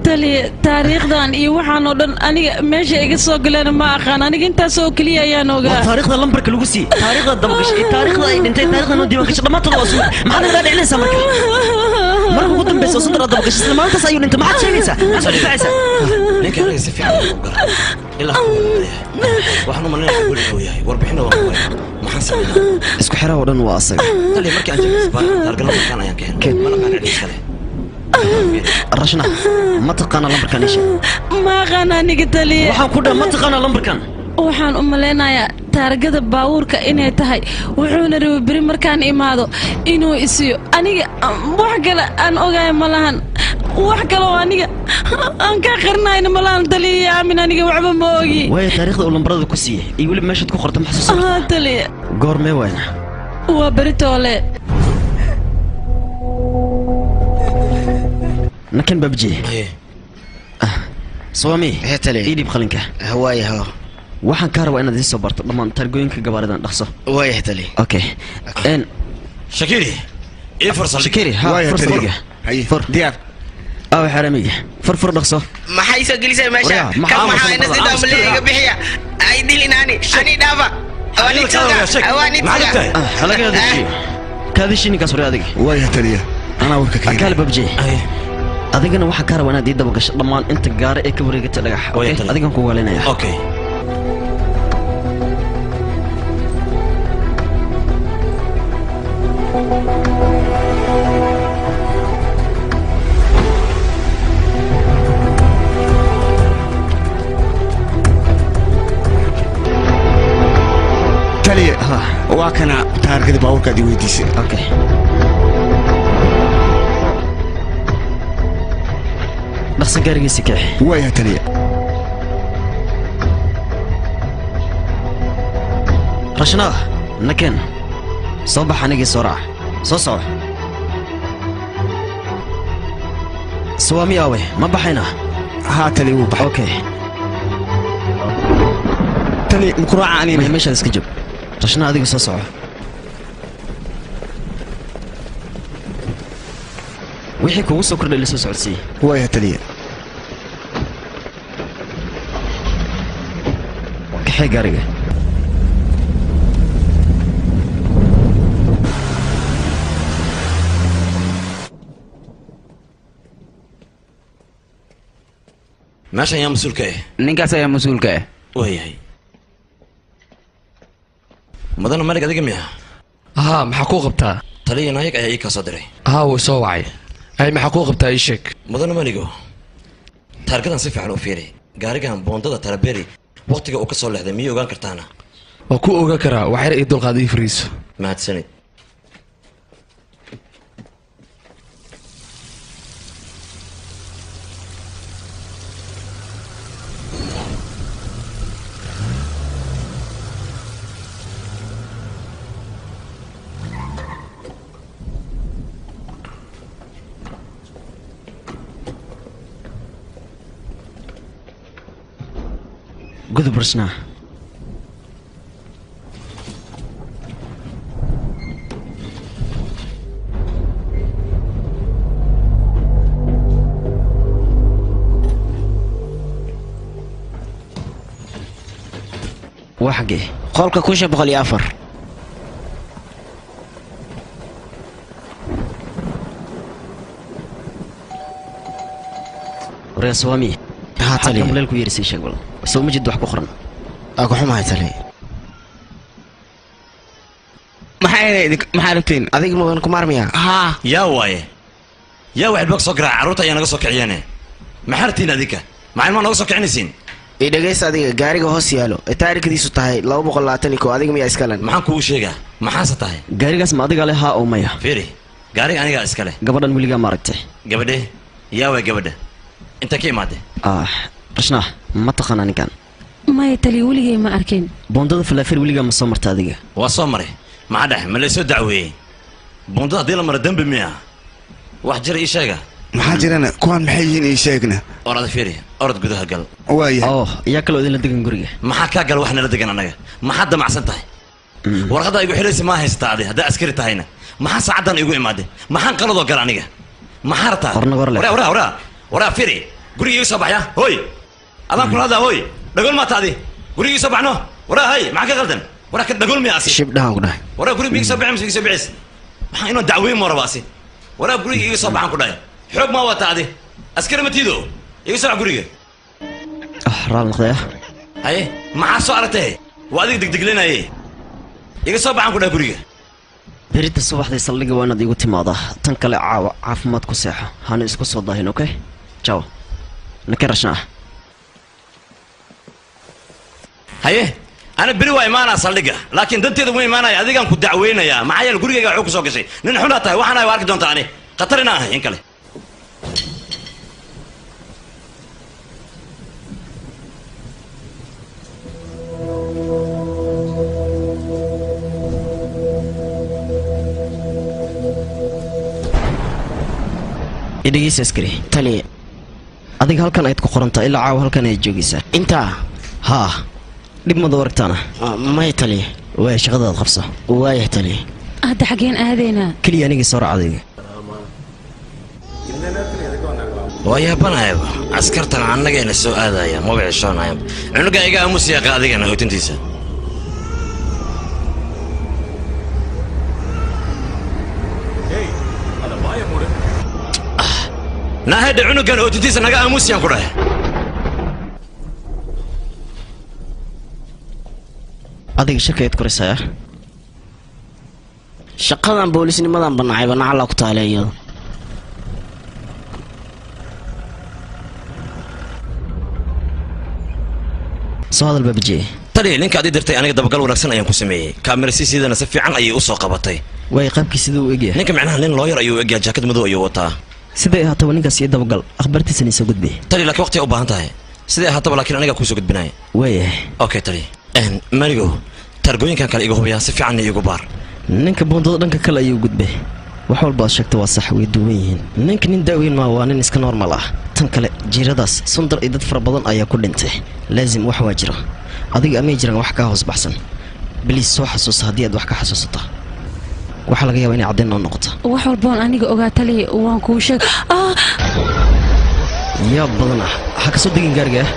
Taliye taariikhdan iyo waxaan oo dhan aniga meesha iga soo galeen ma aqaan aniga intaas oo kaliya ayaan ogaa. Waa taariikhda lambarka lagu siiyey taariikhda dabagashay iyo taariikhda ay dhintay taariikhda noo diiwaan gashay dhammaantood waa suud. Maxaad naga dhicinaysaa marka? Marka ugu dambaysa Sundar aad dabagashay isla maalintaas ayuu dhintay maxaad sheegaysaa? Maxaad soo difaacaysaa? Ninka anaga si fiican u garan ilaa waxaan u maleynayaa guriga uu yahay warbixinna waan ku hayaa maxaan sameynaa? Isku xiraha oo dhan waa asaga. Taliye markii aan jeegay isbaar taargala markaan ayaan ka helnay mana qaan cid iskale. Rashna ma taqaana lambarkan ii sheeg. Ma aqaan aniga taliye. Waxaan ku dhahay ma taqaana lambarkan. Waxaan u maleynayaa taargada baabuurka inay tahay wuxuuna rabay beri markaan imaado inuu isiiyo aniga wax kale aan ogahay ma lahan wax kale oo aniga aan ka qarinayna ma lahan taliye aamin aniga waxba ma ogi. Waaya taariikhda uu lambarada ku siiyey iyo weliba meeshaad ku qortay ma xasuusan? Taliye goormee waayna? Waa beri toole. Nakan babji. Swami ii dhiib qalinka. Waayaha waxaan kaa rabaa inaad ii soo barto dhammaan taargooyinka gabaaridan dhaqso. Waayaha taliye. Okay. Shakiri ii fur saldhig. Shakiri ha fur saldhiga. Fur diyaar. Aaw xaramiga fur fur dhaqso. Maxay soo gelisay meesha? Kan maxaa ina sida amliga bixiya? Ay dilin ani ani dhaafa. Ani tuga. Ani tuga. Halaga hadashi. Kaadishi ninkaas hore adiga. Waayaha taliye anaa warka keenay. Akaal babji. Adigana waxaan kaa rabaa inaad ii dabagasho dhammaan inta gaari ee ka wareegata dhagax. Adigan ku waalinaya. Okay. Waa kana taargada baabuurkaad i weydiisay. Okay. Dhaqso gaarigiisa kaxi. Waaya taliya. Rashnaa, nakeen. Soo bax anigii soo raac. Soo soco. Suwaami aawe, ma baxayna? Haa tali wuu baxay. Okay. Tali ma ku raaca anina? Meeshaad iska joog. Rashnaa adiga soo soco. Wixii kugu soo kordhay la soo socodsiiyey. Waaya taliya. Kaxee gaariga. Meeshan yaa mas-uulka ah? Ninkaas ayaa mas-uulka ah. Waayahay. Mudane Malik adiga miya? Haa, maxaa kuu qabtaa? Taliya Naayag ayaa ii kaa soo diray. Haa, wuu soo wacay. Ay, maxaa kuu qabtaa ii sheeg. Mudane Maligo, taargadan si fiican u fiiri. Gaarigan boondada Taraberi waqtiga uu ka soo leexday miyay ogaan kartaana? Waa ku ogaan karaa, wax yar ii dulqaad ii fariiso. Mahadsanid. Gudub Rashnaa. Waa xaggee? Qolka 1504. Waryaa Suwaami. Haa taliya. Xagga muleel ku yeerisay sheeg bal. Soo ma jid wax ku qoran. Waa ku xumahay taliya. Maxaa rabtiin? Adiga mudan ku maarmiyaa? Haa. Yaa waaye. Yaa waxaad bog soo garaac carruurta ayaa naga soo kiciyeene. Maxaa rabtiin adinka? Maxaa ilmaha naga soo kicinaysiin? I dhegaysta adiga gaariga hoos yaalo ee taariikhdiisu tahay 221 adiga miyaa iska leh? Maxaan kugu sheegaa? Maxaase tahay? Gaarigaas ma adiga leh haa oo maya? Fiiri, gaariga anigaa iska leh. Gabadhan weligaa ma aragtay? Gabadhe? Yaa waay gabadha? Inta ka imaatay? Ah, Rashnaa, ma taqaanaa ninkan? Maya taliya, weligay ma arkin. Boondada Falaafel weligaa ma soo marta adiga? Waa soo maray. Maxaa dhex ma laysoo dacweeyey? Boondada haddii la maro dembi miya? Wax jira ii sheega. Maxaa jirana? Kuwaan maxay yihiin ii sheegna. Orada fiiri, orod gudaha gal. Waayahay. Oh, yaa kaloo idinla degan guriga. Maxaa kaa gal wax nala degan annaga? Maxaad damacsan tahay? Warqadda igu xidhaysa maa haysataa adi haddaa askari tahayna. Maxaa saacaddan igu imaaday? Maxaan qaladoo gal aniga? Maxaa rabtaa? Waraa waraa waraa waraa fiiri, guriga iga soo baxya. Hooy, adaan kula hadlaa hooy. Dhagool maa taadi? Guriga iga soo baxno. Waraa hay, maxaa ka qaldan? Waraa ka dhagool miya asi? Shibdhahan ku dhahay. Waraa guriga iga soo baxay mise iga soo bixis? Maxaa inoo dacweyn moo rabaa asi? Waraa guriga iga soo baxan ku dhahay. Xoog maa wataa adi? Askari ma tiido? Iga soo bax guriga. Ah, raal noqday ah. Haye, maxaa soo aragtay? Waa adiga degdeglenaye. Iga soo baxan ku dhahay guriga. Berita subaxdii saldhigga waa inaad iigu timaadaa. Tan kale caawa caafimaad ku seexo. Hana isku soo daahin, okay? Ciao. Nakeen Rashnaa. Haye, ana beri waa imaanaa saldhigga, laakiin danteeda ma imaanaya, adigaan ku dacweynayaa. Maxaa yeele gurigayga waxuu ku soo gashay. Nin xunaa tahay, waxaan ahay waa arki doontaa ani. Khatar inaan ahay in kale. Idhegeysa askari. Taliya. Adiga halkan ayaad ku qorantaa ilaa caawa halkan ayaad joogaysaa. Intaa? Haa. Dhib mada waragtaana? Maya taliya. Waaya shaqadaad qabso. Waaya taliya. Hadda xaggeen aadaynaa? Keliya anigii soo raac adiga. Waa yaabanayaba. Askartan annagayna soo aadaya, maba ceshoonayaba. Cunuga iga aamus yaaqa adigana hootintiisa. Naahedha cunugan hootintiisa naga aamusiyaan ku dhahay. Adiga shaka ayaad koraysaa? Shaqadan boolisnimadan banacay banacala ku taale iyada. Soo hadal baabajee. Taliya ninka aad ii dirtay aniga dabagal wanaagsan ayaan ku sameeyey. Kaamira CCdana si fiican ayay u soo qabatay. Way qaabkii siduu u egyahay. Ninka macnaha nin lawyer ayuu u egyahay, jaakad madow ayuu wataa. Siday ahaataba ninkaas ii dabagal, akhbaartiisana isoo gudbi. Taliya laakiin waqti ay u baahan tahay. Siday ahaataba laakiin aniga kuu soo gudbinaya. Waayahay. Okay taliya. Marigo, taargooyinkan kale iga hubiyaa si fiicanna iigu baar. Ninka buundada dhanka kale ayuu gudbay. Wax walba aad sheegto waa sax, way duwan yihiin. Ninka nin daaweyn maa, waa nin iska normal ah. Tan kale jiiradaas Sundar iyo dad fara badan ayaa ku dhintay. Laazim wax waa jira. Adiga amay jiraan wax kaa hoos baxsan. Baliis soo xasuusa haddii aad wax ka xasuusato. Waxaa laga yaabaa inay caddayn noo noqoto. Wax walboon aniga ogaa taliya waan kuu sheeg. Yaab badan ah. Ha ka soo degin gaariga ah.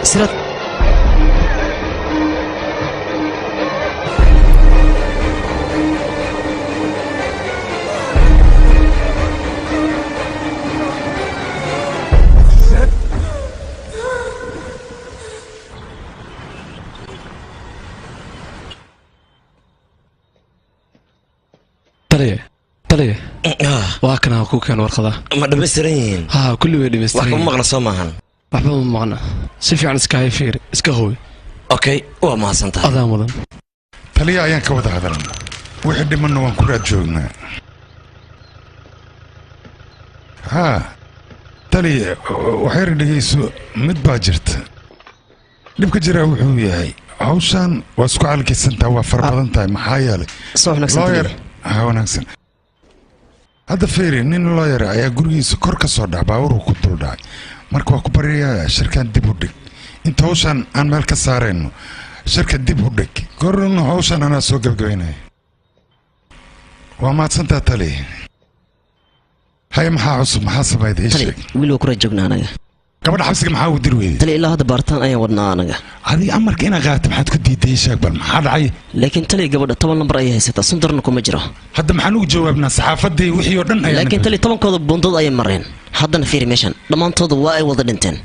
Siraad taliya taliya waa kana ku keen warqada. Ma dhammaystiran yihiin? Haa, kulli way dhammaystiran. Wax kuma maqna soo maahan. Waxba ma maqna. Si fiican iska hay fiir, iska hubi. Okay, waa mahadsantahay. Adaa mudan. Taliya ayaan ka wada hadalna. Wixii dhimanna waan ku raad joognaa. Haa, taliya waxay dhegeyso mid baa jirta. Dhibka jira wuxuu yahay hawshan waa isku calkaysantahay, waa fara badan tahay. Maxaa yeelay soo wanaagsan. Ha wanaagsan. Hadda fiiri, nin lawyer ayaa gurigiisa kor ka soo dhac, baabuurku ku dul dhacay. Marka waa ku baryayaa shirkan dib u dhig. Inta hawshan aan meel ka saarayno shirka dib u dhig. Goorna hawshan anaa soo gabagabaynaya. Waa mahadsantaa taliya. Haye, maxaa cusub? Maxaa samayday? Ii sheeg. Wiil waa ku raad joognaa anaga. Gabadha xabsiga maxaa ugu diri weyday? Taliya ilaa hadda baaritaan ayaan wadnaa anaga. Adiga amarka inaad qaadato maxaad ku diiday? Ii sheeg bal maxaa dhacay? Laakiin taliya gabadha 10 lambar ayay haysataa, Sundarna kuma jiro. Hadda maxaan ugu jawaabnaa saxaafadii wixii oo dhan ayaa. Laakiin taliya 10kooda buundada ayay mareen. Haddana fiiri meeshan, dhammaantooda waa ay wada dhinteen.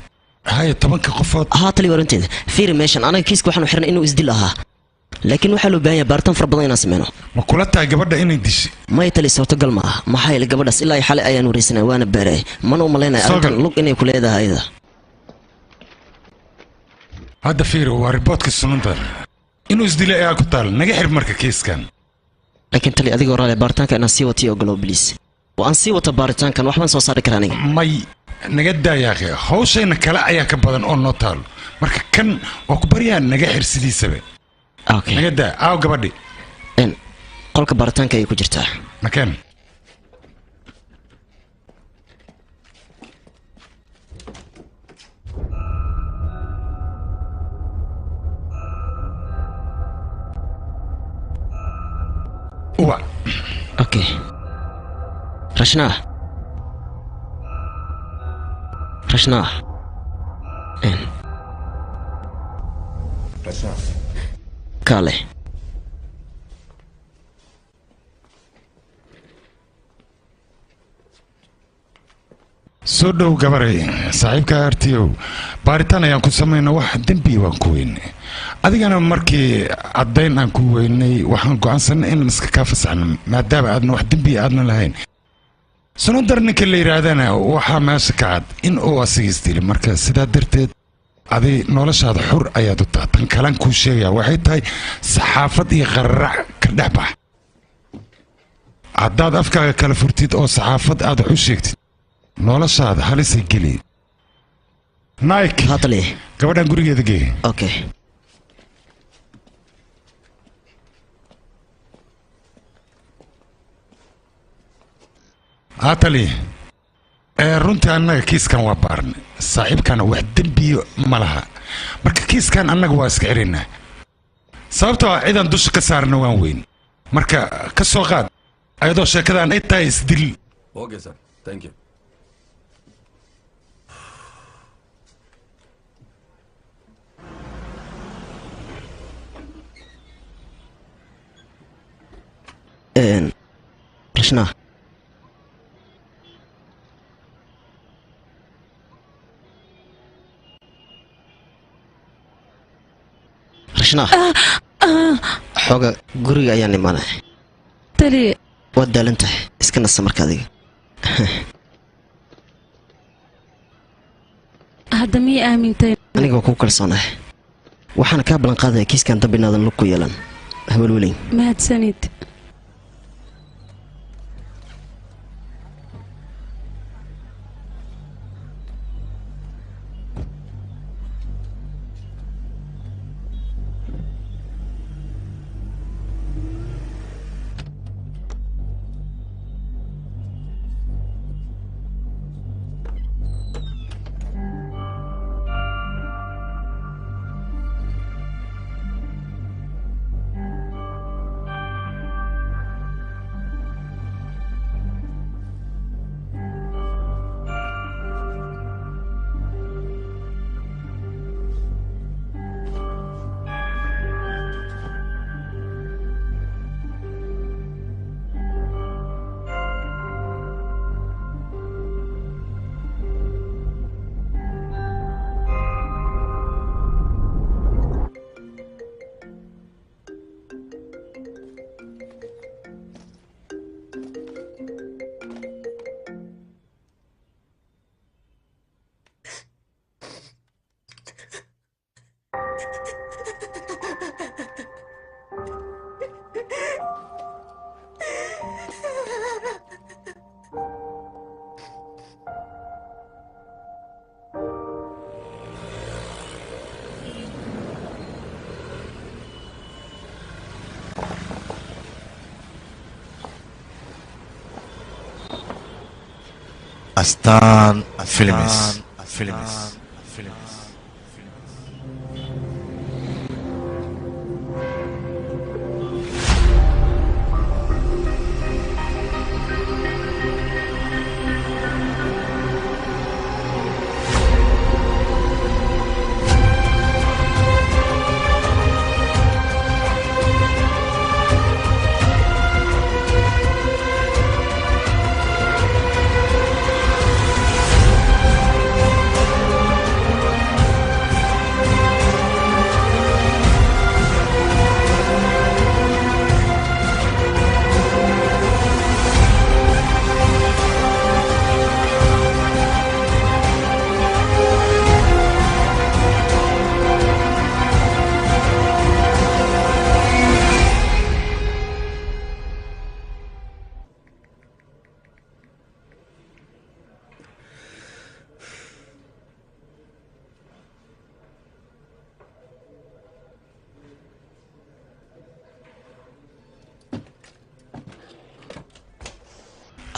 Haye, 10ka qofood. Haa taliya waranteeda. Fiiri meeshan, anaga kiiska waxaanu xirnay inuu isdil ahaa. Laakiin waxaa loo baahan yahay baaritaan fara badan inaan sameyno. Ma kula tahay gabadha inay dishay? Maya tali, suurtagal ma aha. Maxaa yeelay gabadhaas ilaa xalay ayaan wareysanay, waana baaray. Mana u malaynaya arrintan lug inay ku leedahay ayada. Hadda fiiri, waa riboodka Sunandar. Inuu isdilay ayaa ku taal. Naga xir marka kiiskan. Laakiin tali adigoo raali baaritaanka inaan sii watiyo ogolow bliis. Waan sii wata baaritaankan, waxbaan soo saari karaa aniga. May naga daayaaqe, hawshayna kale ayaa ka badan oo noo taalo. Marka kan waa ku baryaa naga xir sidiisaba. Okay. Naga daa, aaw gabadhi. Qolka baaritaanka ayay ku jirtaa. Makeen. Uwa. Okay. Rashna. Rashna. Rashna. Kaale. Soo dhow gabaray, saaxiibka artiyow. Baaritaan ayaan ku samaynaa, wax dembi waan ku weynay. Adigana markii caddayn aan ku weynay waxaan go'aansanay inaan iska kaa fasaxno, maadaama aadna wax dembi aadna lahayn. Sunandar ninka la yidhaahdana waxaa meesha ka cad in uu asiga isdili. Marka sidaa darteed adi noloshaada xur ayaad u tahay. Tan kalan kuu sheegaya waxay tahay saxaafad iyo qararac ka dhex bax. Haddaad afkaaga kala furtid oo saxaafad aad wax u sheegtid, noloshaada halisay geli. Nike. Haa taliya. Gabadhan gurigeeda gee. Okay. Haa taliya. Runtii annaga kiiskan waa baarnay. Saaxiibkana wax dembiyo ma laha. Marka kiiskan annaga waa iska xiraynaa. Sababtoo ah cidaan dusha ka saarna waan weyn. Marka ka soo qaad ayadoo sheekadan ay tahay isdil. Okay sir, thank you. Rashna. Rashna. Xooga guriga ayaan imaanay. Taliya. Waad daalan tahay, iska nasa marka adiga. Hadda miyay aamintay? Aniga waa ku kalsoonahay. Waxaana kaa ballan qaadaya kiiskan dambe inaadan lug ku yeelan. Hawalwelin. Mahadsanid. Astaan Films. Films.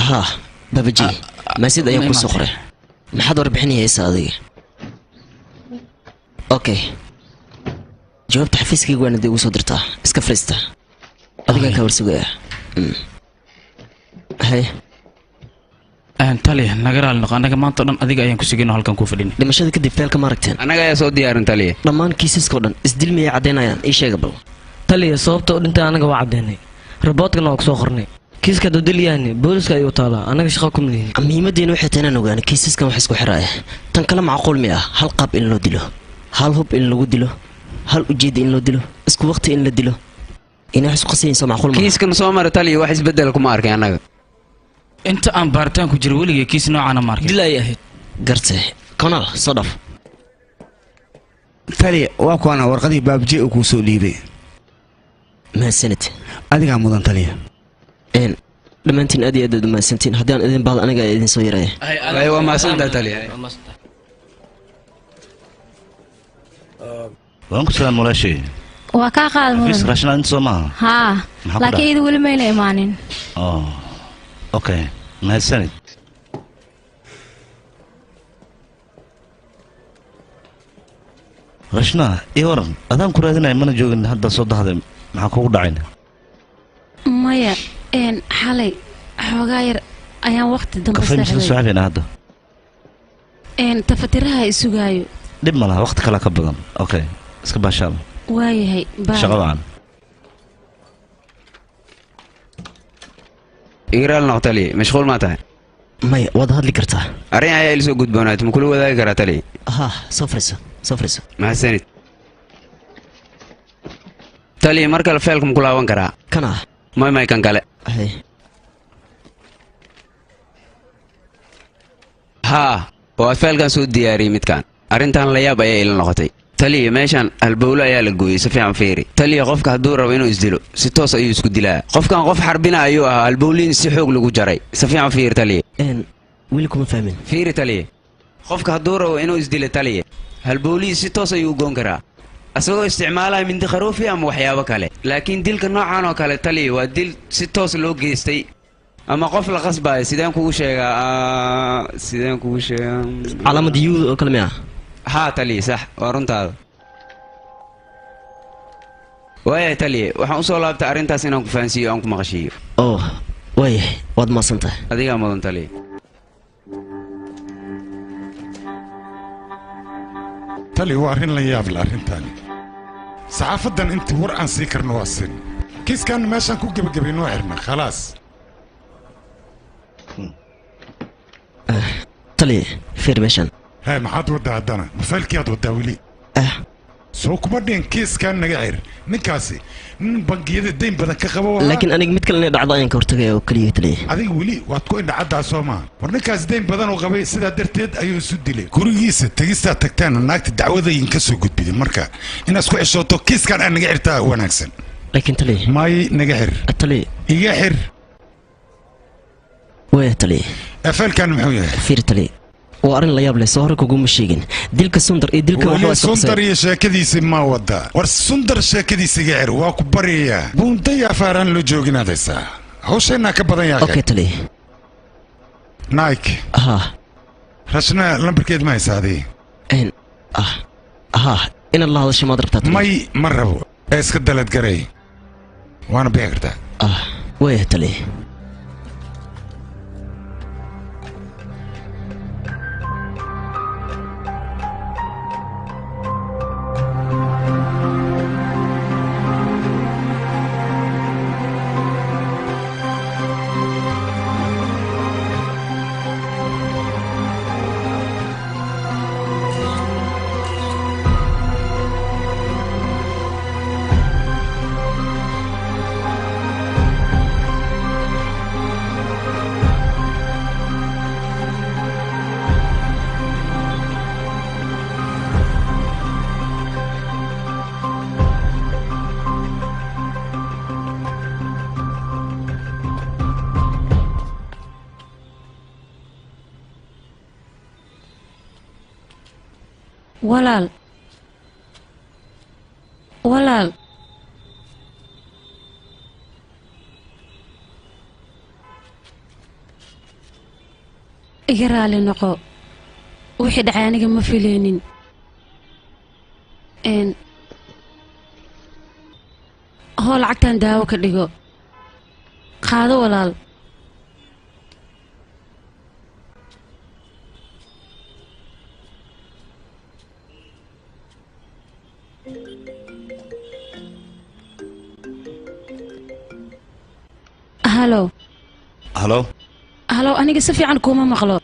Haa babaji maasid ayaan ku soo qoray. Maxaad warbixinaysaa adiga? Okay, jawaabta xafiiskayga waana dib ugu soo dirtaa. Iska fariista, adigaan kaa warsugaya. Hay taliya, naga raali noqo, annaga maanta o dhan adiga ayaan ku sugayno halkan ku fadhina. Dhimashada kadib feelka ma aragteen? Annaga ayaa soo diyaarin taliya. Dhammaan kiisaskao dhan isdil miyay caddaynayaan? Ii sheega bal. Taliya, sababta u dhintay annaga waa caddaynay, raboodkana waa ku soo qornay. Kiiska dodilyaani booliska ayuu taalaa, annaga shaqo kuma lihin. Muhiimaddeena waxay tahay inaan ogaano kiisaskan wax isku xiraaya. Tan kale macquul mi ah hal qaab in loo dilo, hal hub in lagu dilo, hal ujeedda in loo dilo, isku waqti in la dilo, inay wax isku qasayin soo macquul ma? Kiiskan soo mara taliya, wax isbeddel kuma arkay annaga. Inta aan baaritaan ku jiro weligay kiis noocaana ma arkin. Dil ay ahayd. Garte konaal soo dhaf. Taliya, waa kuwana warqadii baabje uu kuu soo dhiibay. Mahadsanid. Adigaa mudan taliya. Dhammaantiin aad iyo aad aad umahadsantiin. Haddii aan idin baahdo aniga ayaa idin soo yaraya. Waa mahadsantahay taliya. Waan ku salaam walaashay. Waa kaa qaad mudan. Xafiis raashin inta soo maaha? Haa, laakiin iyadu weli mayna imaanin. Oh, okay, mahadsanid. Rashna, ii waran, adaan ku raadinaya mana joogin, hadda soo dahday, maxaa kugu dhacay? Maya, xalay xoogaa yar ayaan waqti dambe kafee misla seexday. Soo cabayna hadda. Tafatiraha isugaayo. Dhib ma laha, waqti kale ka badan. Okay, iska baashaal. Waayahay, bye. Shaqo wacan. Igraal noq taliya, mashquul maa tahay? Maya, waad hadli kartaa. Arrin ayaa ila soo gudboonaat, ma kula wadaagi karaa taliya? Haa, soo fariiso, soo fariiso. Mahadsanid taliya. Mar kale feelka ma ku laaban karaa? Kana May, kan kale. Hay. Haa, waa faylkan soo diyaariyey midkan. Arrintan la yaab ayaa ila noqotay. Taliya, meeshan halbowle ayaa la gooyey, si fiican fiiri. Taliya, qofka hadduu rabo inuu isdilo si toos ayuu isku dilaa. Qofkan qof xarbina ayuu ahaa, halbowliin si xoog lagu jaray. Si fiican fiiri taliya. Weli kuma fahmin. Fiiri taliya, qofka hadduu rabo inuu isdilo taliya, halbowlihii si toos ayuu u goon karaa asagoo isticmaalaya mindi kharuufi ama waxyaabo kale. Laakiin dilka noocan oo kale taliya waa dil si toos loo geystay ama qof la qasbayo. Sideen kugu sheegaa, sideen kugu sheegaa? Calaamad yuud oo kale miya? Haa taliya, sax waa runtaada. Waayahay taliya, waxaan usoo laabtay arrintaas inaan ku fahansiiyo, aan ku maqashiiyo. Oh, waayahay, waad mahadsantahay. Adigaa mudan taliya. Tali, waa arrin la yaab leh arrintaani. Saxaafaddan intii war aan sii karno waa sin. Kiiskan meeshaan ku gebagabaynoo xirna, khalaas. Taliya, fiir meeshaan. Hee, maxaad waddaa haddana? Mafaylkiyaad waddaa weli? Soo kuma dhihin kiiskan naga xir? Ninkaasi nin bangiyada dayn badan ka qabo. Laakiin aniga mid kale inay dhacdo ayaan ka hortagaya oo keliya taliya. Adiga weli waad ku indhacaddaa, soo maaha? War ninkaasi dayn badan uu qabay, sidaa darteed ayuu isu dilay. Gurigiisa tegistaa tagtaana naagta dacwadayin ka soo gudbiday. Marka inaad isku xishooto kiiskan aan naga xirtaa wanaagsan. Laakiin taliya. May, naga xir. Taliya. Iga xir. Waaya taliya. Faylkan muxuu yahay? Fiir taliya, waa arrin la yaab leh, soo hore kuguma sheegin dilka Sundar iyo dilka weli Sundar iyo sheekadiisi ma wadaa? War Sundar sheekadiisa iga xir, waa ku baryayaa. Buundaya afaaraan loo jooginaad haysaa, hawsheennaa ka badan yaa. Okay taliya. Nike. Ha. Rashna lambarkeed ma haysaa adii? Ha, inaad la hadasho maad rabtaa taliya? May, ma rabo, ee iska dalad garay, waana bixi kartaa. Waaya taliya. Walaal, walaal, iga raali noqo wixii dhacay, aniga ma fileynin. Hoo, lacagtan daawo ka dhigo, qaado walaal. Halo. Halo. Halo, aniga si fiican kuuma maqlo.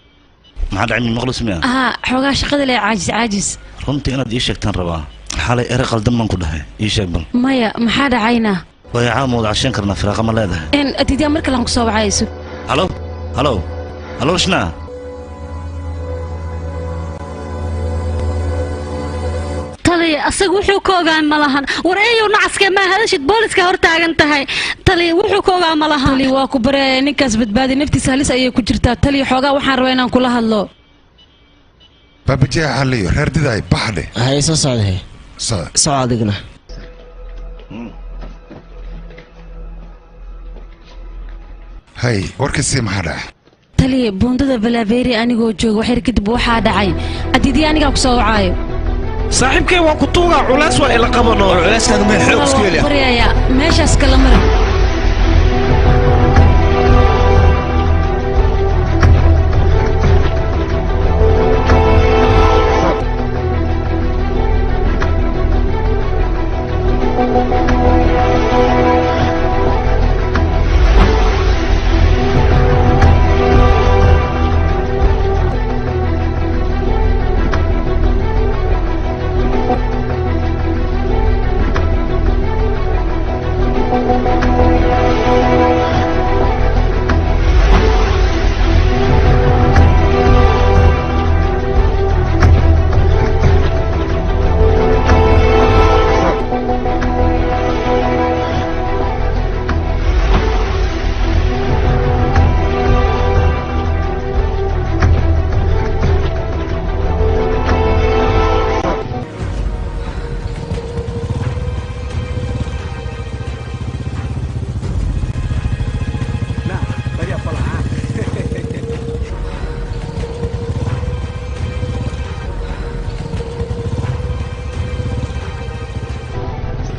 Maxaa dhacay, min maqlo smiya? Haa, xoogaa shaqada le caajis caajis. Runtii inaad ii sheegtaan rabaa. Xalay ere qaldan baan ku dhahay, ii sheeg bal. Maya, maxaa dhacayna? Waayo, caam wada cashayn karnaa, firaaqa ma leedahay? Adidiyaa mar kale aan kusoo wacayso. Halo, halo, halo, Rashnaa. Taliya, asaga wuxuu ka ogaa ma lahan. War eeyow, nacaskee, maa hadashid? Booliska hor taagan tahay. Taliya, wuxuu ka ogaa ma lahan. Taliya, waa ku bareeyay, ninkaas badbaadi, naftiisa halis ayay ku jirtaa. Taliya, xoogaa waxaan rabaa inaan kula hadlo. Baabajeexa xaliyo reer didaay baxdhe. Hay, soo socday. Soco adigna. Hay, warkasii, maxaa dhaca? Taliya, buundada Valaveri anigoo jooga waxyar kadib waxaa dhacay. Adidiya, anigaa kusoo wacaayo. Saaxiibkay, waa ku tuugaa, culays waa ila qabano. Culeyskaaga meel xoog isku Waa ku baryayaa, meeshaas kala mara. Thank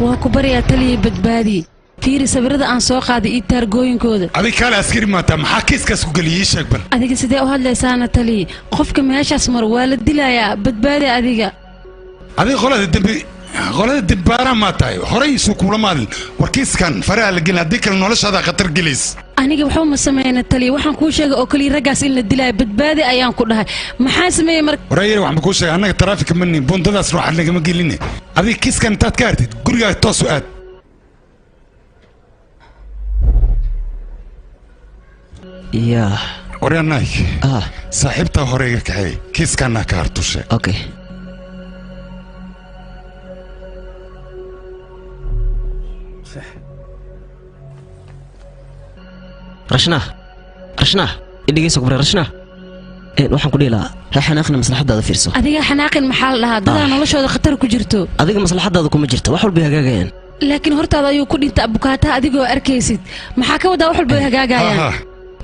Waa ku baryaa taliya badbaadi. Fiiri sawirada aan soo qaaday iyo taargooyinkooda. Adiga kaale askari maataa, maxaa kiiskaas ku geliyay? Ii sheeg bal. Adiga sidee u hadlaysaana taliya? Qofka meeshaas mar waa la dilayaa, badbaadi adiga. Adiga qolada dembi, qolada dembaara maa tahay? Horey isu kula maadin. War kiiskan faraha la gelin, haddii kale noloshaada khatar gelays. Aniga waxba ma sameyna taliya, waxaan kuu sheegay oo kaliya raggaas in la dilaayo, badbaadi ayaan ku dhahay. Maxaa sameeyey marka? Warayar, waxaan kuu sheegay annaga taraafika ma nihin, buundadaas ruuxa nagama geline. Adiga kiiskan intaad ka hartid gurigaaga toos u aad. Yaa waryaa Nike, saaxiibtaa hore iga kaxeey, kiiskanaa ka hartushe. Okay. Rashnaa, rashnaa, idhigeyso kubre rashnaa. Waxaan ku dhihi lahaa ha xanaaqina, maslaxadaada fiirso. Adiga xanaaqin maxaa la dhahaa? Dadaa noloshooda khatar ku jirto. Adiga maslaxadaada kuma jirta, wax walbay hagaagayaan. Laakiin hortaada ayuu ku dhintay abukaataha adigoo arkaysid. Maxaa ka wadaa wax walba way hagaagayaan?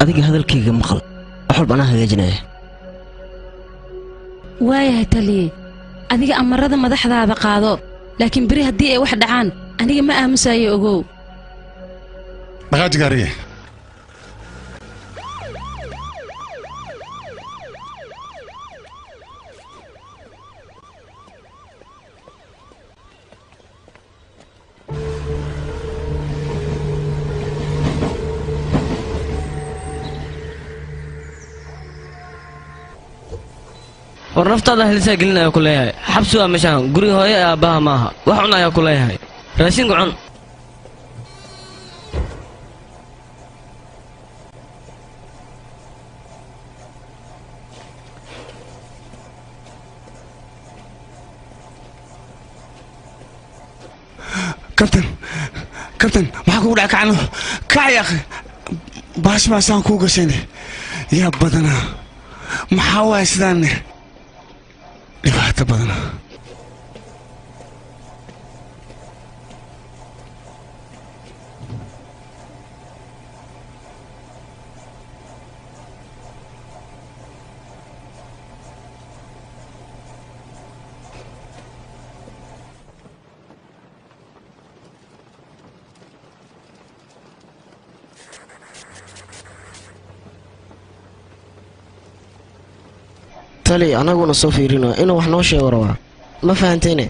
Adiga hadalkayga maqal, wax walba anaa hagaajinaya. Waayahay taliye, adiga amarada madaxdaada qaado, laakiin beri haddii ay wax dhacaan aniga ma aamusayo, ogow. Dhaqaaji gaariga. War naftaada helisaa gelin ayaa ku leeyahay. Xabsi waa meeshaan, guriga hooyo ee aabbaha maaha. Wax cun ayaa ku leeyahay, raashinka cun. Kabtan, kabtan, maxaa kugu dhaca? Kacno, kac ya akhi. Baash baasaan kuu gashayne, yaa badanaa. Maxaa waaya sidaanne? Dhibaato badanaa. Tali, anaguna soo fiirino inuu wax noo sheego rabaa, ma fahantayne?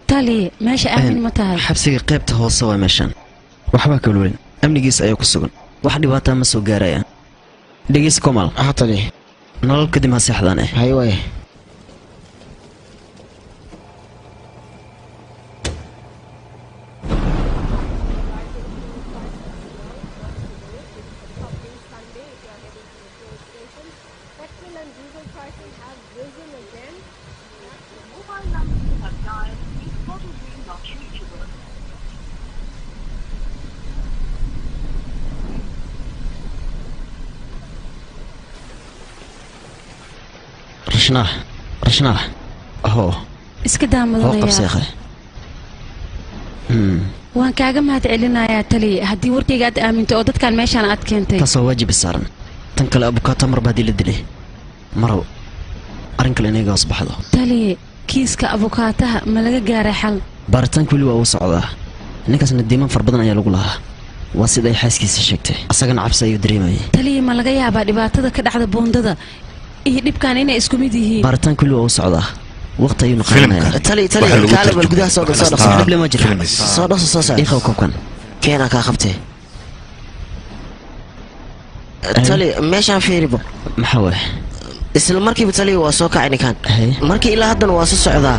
Taliye, meesha aamin ma tahay? Xabsiga qaybta hoose waa meeshaan, waxbaa kalwelin, amnigiisa ayaa ku sugan, wax dhibaataa ma soo gaarayaan. Dhegeysa komal. Tali, nolol kadib ha seexdaan eh. Hay waay. Rashnaa, rashnaa, hoo. Iska daa Hoo. Mudanaya. Qabseekhe. Waan kaaga mahad celinayaa taliye, haddii warkayga aad aaminto oo dadkan meeshaan aad keentay. Taas waa waajib saaran. Tan kale, abukaato marba haddii la dilay, marow arrin kale inaga hoos baxdo. Taliye, kiiska abukaataha ma laga gaaray xal? Baaritaanka weli waa uu socdaa. Ninkaasna diiman far badan ayaa lagu lahaa, waa sida ay xaaskiisa sheegtay, asagana cabsi ayuu dareemayay. Taliye, ma laga yaabaa dhibaatada ka dhacda buundada iyo dhibkan inay isku mid yihiin? Baaritaanka weli waa uu socdaa, waqti ayuuna qaadanayaa. Tali, tali, kaale bal gudaha soo gal, soo dhaqso. Dhib lama jiro. Soo dhaqso, soo saar. Ii qabo koobkan. Keenaa kaa qabtee. Tali, meeshaan fiiribo. Maxaa waay? Isla markiiba tali waa soo kacay ninkan. Markii ilaa haddana waa soo socdaa.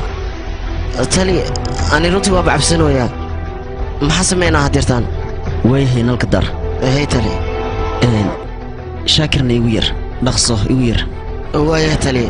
Tali, ani runtii waa bacabsanoyaa. Maxaa sameynaa hadeertaan? Waayahay, nalka dar. Hey tali. Shaakirna igu yar, dhaqso igu yar. Waayahay tali.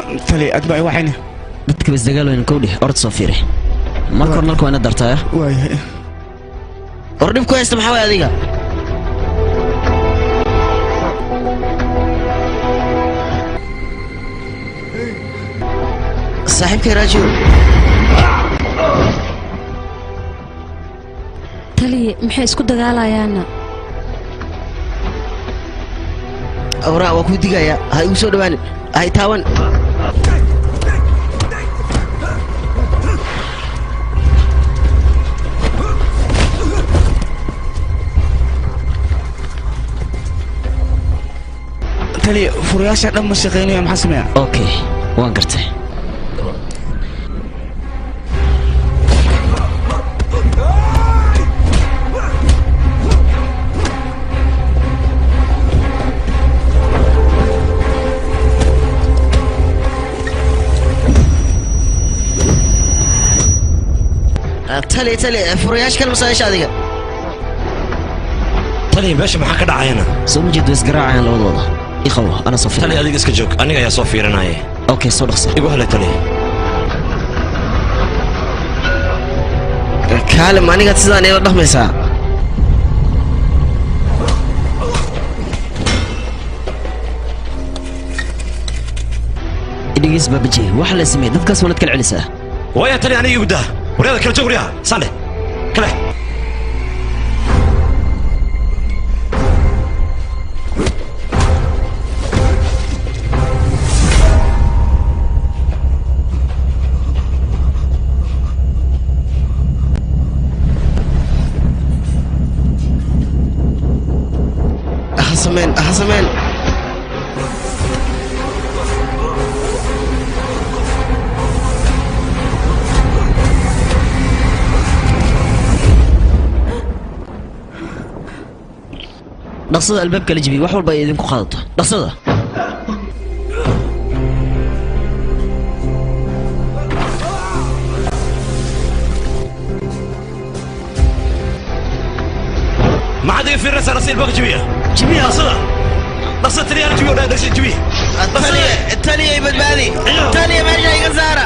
Tali adba waxayna dadka bas dagaal weyn kowdhi orod soo fiiri marka hore nalka waa ina dartaa waay war dhib ku haysta maxaa waay adiga saaxiibkay raajiw taliye maxay isku dagaalayaana awraa waa kuu digayaa ha igu soo dhawaanin ha i taaban tali furayaasha dhan ma shaqeynaya maxaa sameeya okay waan gartay tali tali furayaasha kale masaayasha adiga tali meesha maxaa ka dhacayana soo ma jeedo isgaraacayaan labadooda iqawo ana soo tali fiirinaya adiga iska joog aniga ayaa soo fiirinaya okay soo dhaqso igu helay tali kaalim anigaad sidaan ila dhaqmaysaa idhigiis baabaji waxa la sameeyey dadkaas waanad kala celisaa waaya tali aniga igu daa waryada kala joog waryaha sande kale ha sameen ha sameen dhaqsada albaabka la jebiyey wax walba ay idinku qaadato dhaqsada maxaad iga fiirinaysaa dhaqsa ilbaabka jabiya jabiya dhaqsada dhaqsada tali ana jabiyo dhaa dhaqsa jabiya taliya i badbaadi taliya meesha iga saara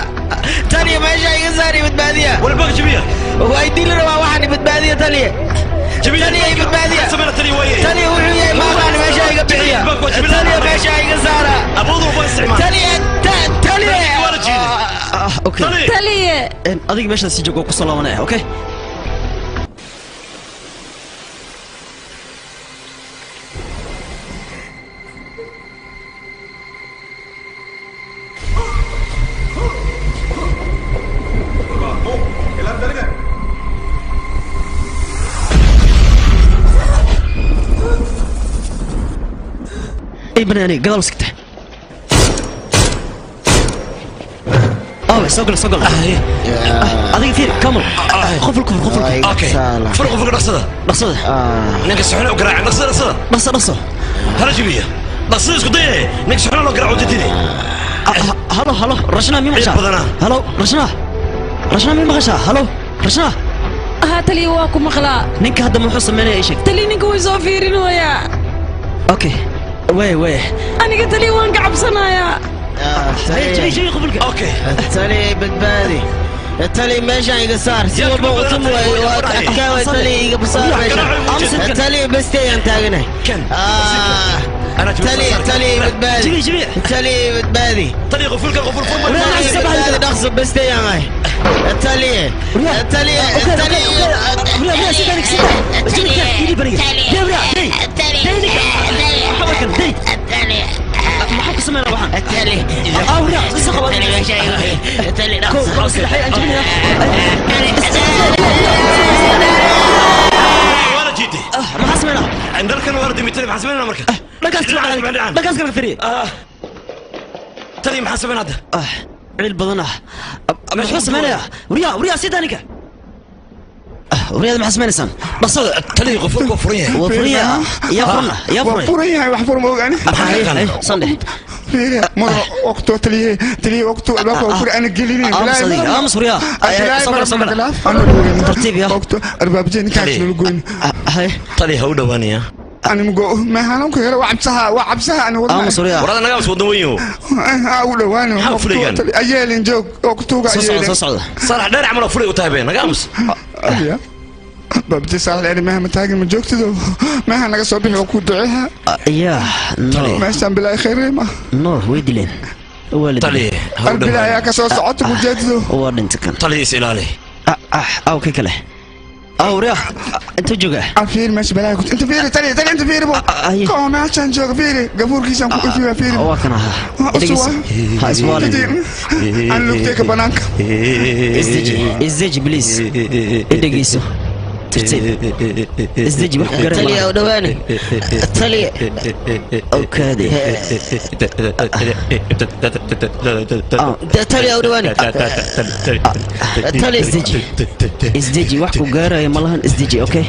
taliya meesha iga saara i badbaadiya war ilbaabka jabiya waa idili rabaa waxaan i badbaadiya taliya taliya i badbaadiya taliya wuxuu yahay maaqaan meesha iga bixiya taliya meesha iga saara taliya taliya okay taliye adiga meeshaas si joog oo ku soo laabanaya okay ay banaani gadaal sigta soo gal soo gal adiga fiir kamal qofulka fur qofulka okay fur qofulka dhaqsada dhaqsada ninka suxuna u garaaca dhaqsada dhaqsada dhaqso dhaqso hala jabiya dhaqsada isku dayay ninka suxuna loo garaaco jadidi halo halo rashna mi maqashaa halo rashna rashna mi maqashaa halo rashna haa taliya waa ku maqlaa ninka hadda muxuu sameynaya ii sheeg taliya ninka way soo fiirinayaa okay way way aniga taliya waan ka cabsanayaa tali badbaadi tali meeshaan iga saar si walba utum adkaa tali iga saar meeshaan tali bastayaan taaganahay tali tali badbaadi tali badbaadi tali qofulka qoful fur dhaqso bastayaan ahay tali tali tali maxaa ku sameynaa waxaan waana jiitay maxaa sameynaa dharkan waana dimitay maxaa sameynaa marka dhankaas dhankaas kala firiye tali maxaa sameynaa hadda ciil badan ah muxuu sameynayaa waryaa waryaa sida aniga waryaada maxaa sameynaysaan dhaqsada tali qofulka waa furan yahay waa furan yahay yaa furna yaa waa furan furan yahay wax fur ma ogaani sandhe mara waqto taliye taliye waqto albaabka waa furan ana gelinin aamus adiga aamus waryaa soo gala soo gala tartiib ya waqto albaabjee ninkaas nala goyn tali ha u dhowaanaya Animgo meehaan ku helo waa cabsaha waa cabsaha ani wadna. Aamus waryaa. Warada naga aamus wadan weyn. Aa u dhawaano. Maxaa fulaygan? Ayeelin joog oo ku tuuga Soo socda, ayeelin. soo socda. Saalax dheer camal oo fulay u tahay been naga aamus. Abiya. Babti saalax dheer meeha ma taagin ma joogtido. Meeha naga soo bixi oo ku duceeha. Yaa no. Meeshaan bilaa khayr ma. No way dileen. Waa la Tali, dilay. ha u Bilaa ayaa ka soo socota ku jeedido. Waa dhintay kan. Tali is ilaali. Ah aw kii kale. Aw riya inta jooga. Fiir meesha balaa ku inta fiiri tali tali inta fiiri bo. Ko meeshaan jooga fiiri gafuurkiisaan ku ifiya fiiri. Waa kan ahaa. Dhegeyso. Ha iswaalin. Aan lugtay ka banaanka. Isdeji isdeji please. Dhegeyso. Tartiib. Isdeji wax ku garan Taliya, malaha. u dhawaane. Taliya. Okaade. Taliya, u dhawaane. Taliya. Isdeji. Isdeji wax ku gaaraya malahan isdeji okay.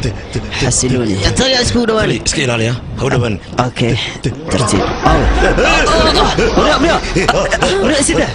Xasilooni. Taliya, isku dhawaane. Iska ilaaliya ha u dhawaan. Okay. Tartiib. Aw. Waryaa waryaa. Waryaa sida.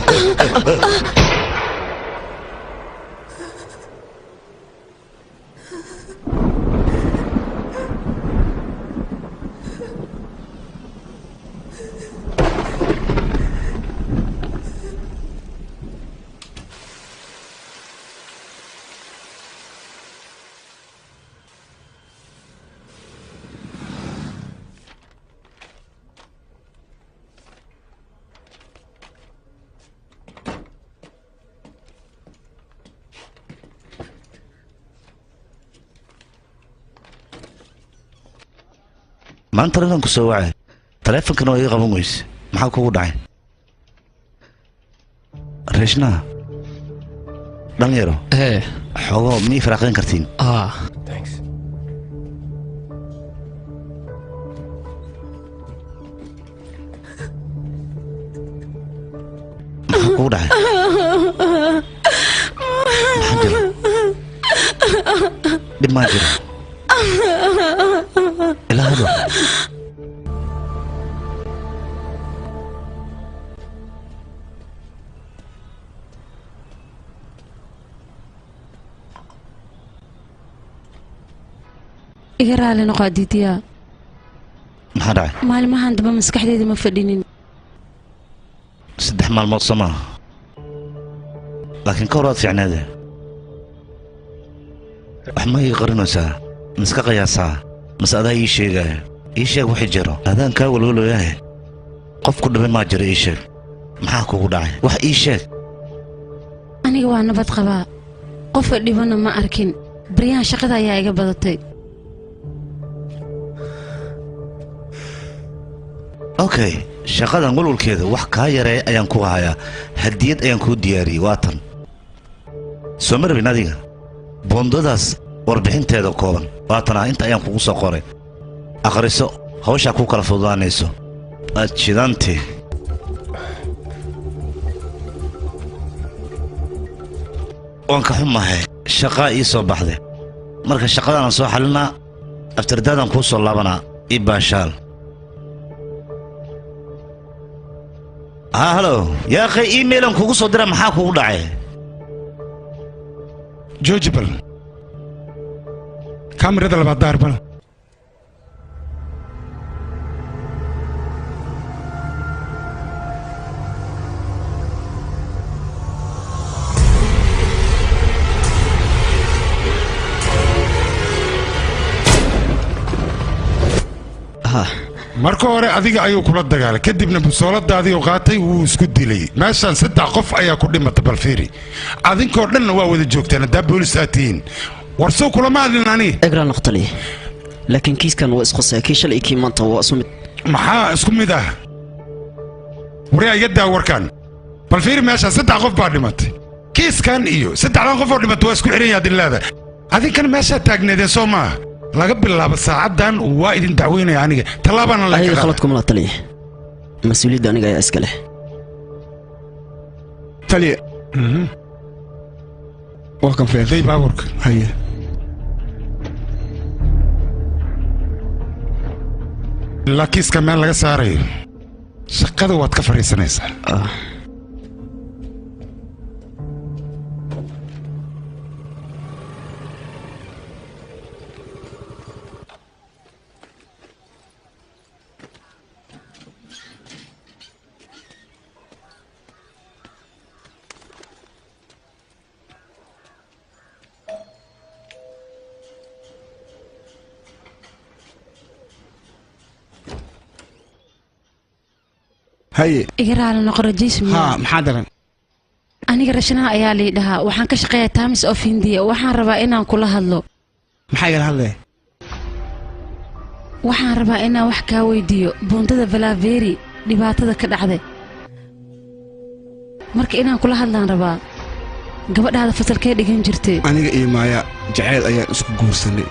Maanta inaan ku soo wacay taleefankana waa iga qaban weyse, maxaa kugu dhacay? Reeshnaha dhalinyaro xogoo ma ii faraaqayn kartiin? Maxaa kugu dhacay? Maxaa jira? Dhib maa jiro? Ilaa hadal. Iga raali noqo Adidiya. Maxaa dhacay? Maalmahan damba maskaxdeyda ma fadhinin. 3 maalmood soo maaha, laakiin ka hor waad fiicneede. Wax ma ii qarinaysaa? Miska qiyaasaa mase adaa ii sheegaya? Ii sheeg wixii jiro, adaan kaa walwaloyahay. Qof ku dhibay maa jiro? Ii sheeg, maxaa kugu dhacay? Wax ii sheeg. Aniga waa nabad qabaa, qofka dhibana ma arkin. Baryahan shaqada ayaa iga badatay. Okay, shaqadan walwalkeeda wax kaa yareeya ayaan ku hayaa. Hadiyad ayaan kuu diyaariyey, waa tan. Soo ma rabin adiga buundadaas warbixinteeda kooban? Waa tanaa, inta ayaan kugu soo qoray, akhriso, hawshaa ku kala fududaanayso. Waad shidantii. Waan ka xumahay, shaqaa ii soo baxday. Marka shaqadaanaan soo xalinaa, aftardaadaan kuu soo laabanaa. Ii baashaal. Haa, halo yaaqay, emailan kugu soo dira, maxaa kugu dhacay? Jooji bal kaamirada labaad daar bal. Marka hore adiga ayuu kula dagaalay, kadibna busooladaadii qaatay, wuu isku dilay. Meeshaan saddex qof ayaa ku dhimata. Bal fiiri, adinkoo dhanna waa wada joogtaan haddaa boolis aad tihiin. War sow kulama hadlin ani? Egra noqtali, laakiin kiiskan waa isqosaya. Kii shalay iyo kii maanta waa isku mid. Maxaa isku mid ah? Waryaa, iga daa warkaan. Bal fiiri, meeshaan saddex qof baa dhimatay. Kiiskan iyo saddexdan qof oo dhimatay waa isku xiran yahay adilaada. Adinkan meeshaa taagneedeen soo maaha? Laga bilaabo saacaddan waa idin dacweynaya aniga, tallaabana la Ayaga khalad kuma la taliya, mas-uuliyadda aniga ayaa iska leh. Taliya, waa kan feel. Day baabuurka. Haye. Ilaa kiiska meel laga saarayo shaqada waad ka fadhiisanaysaa. Haye. Iga raali noqo Rajesh. Haa, maxaa daran? Aniga Rashnaha ayaa lii dhahaa, waxaan ka shaqeeyaa Times of India, waxaan rabaa inaan kula hadlo. Maxaa igala hadlaya? Waxaan rabaa inaan wax kaa weydiiyo buundada Valaveri dhibaatada ka dhacday. Marka inaan kula hadlaan rabaa. Gabadhaada fasalkee dhigan jirtay? Aniga iyo Maaya jacayl ayaan isku guursanay.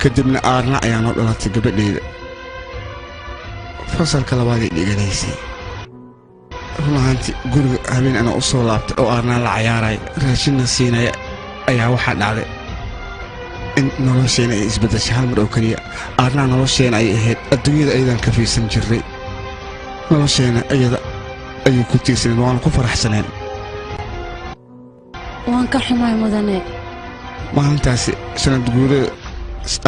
Kadibna Aarna ayaa noo dhalatay gabadheyda. Fasalka labaad ay dhiganaysay. Run ahaantii guriga habeen anaa u soo laabtay oo Aarnaa la cayaaraya, raashinna siinaya ayaa waxaa dhacday in nolosheena ay isbeddeshay hal mar oo keliya. Aarnaa nolosheena ayay ahayd, adduunyada ayadaan ka fiirsan jirnay. Nolosheena iyada ayay ku tiirsaneen, waana ku faraxsaneen. Waan ka xumahay mudane. Maalintaasi sanad guurada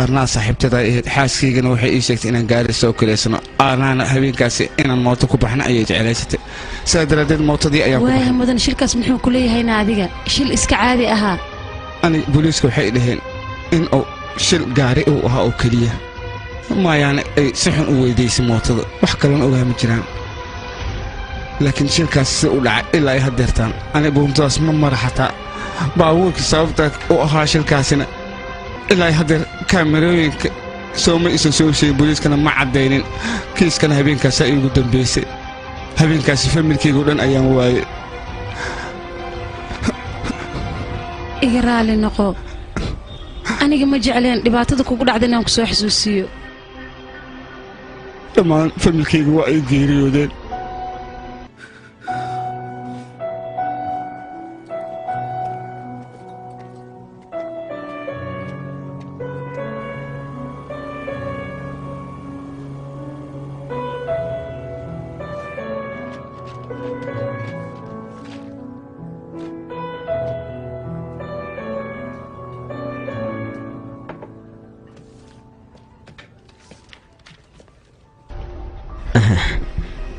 Aarnaa saaxiibtada ay ahayd, xaaskaygana waxay ii sheegtay inaan gaari soo kireysano. Aarnaana habeenkaasi inaan mooto ku baxno ayay jeclaysatay. Sidaa daraaddeed mootadii ayaan ku Waaya baxay. mudane, shilkaas muxuu ku leeyahayna adiga? Shil iska caadi ahaa. Aniga booliiska waxay dhaheen in uu shil gaari uu ahaa oo keliya. Maayaana ay si xun u weydiisay mootada, wax kalena ogaa ma jiraan. Laakiin shilkaas si u dhacay ilaa ay haddeertaan aniga buuntadaas ma mara xataa. Baabuurka sababta u ahaa shilkaasina ilaa ay haddeer kaamerooyinka sooma isan soo sheegin, booliiskana ma caddaynin. Kiiskana habeenkaasaa iigu dambeysay. Habeenkaasi familkayga oo dhan ayaan waayey. Iga raali noqo. Aniga ma jecleen dhibaatada kugu dhacda inaan ku soo xasuusiyo. Dhammaan familkayga waa ay geeriyoodeen.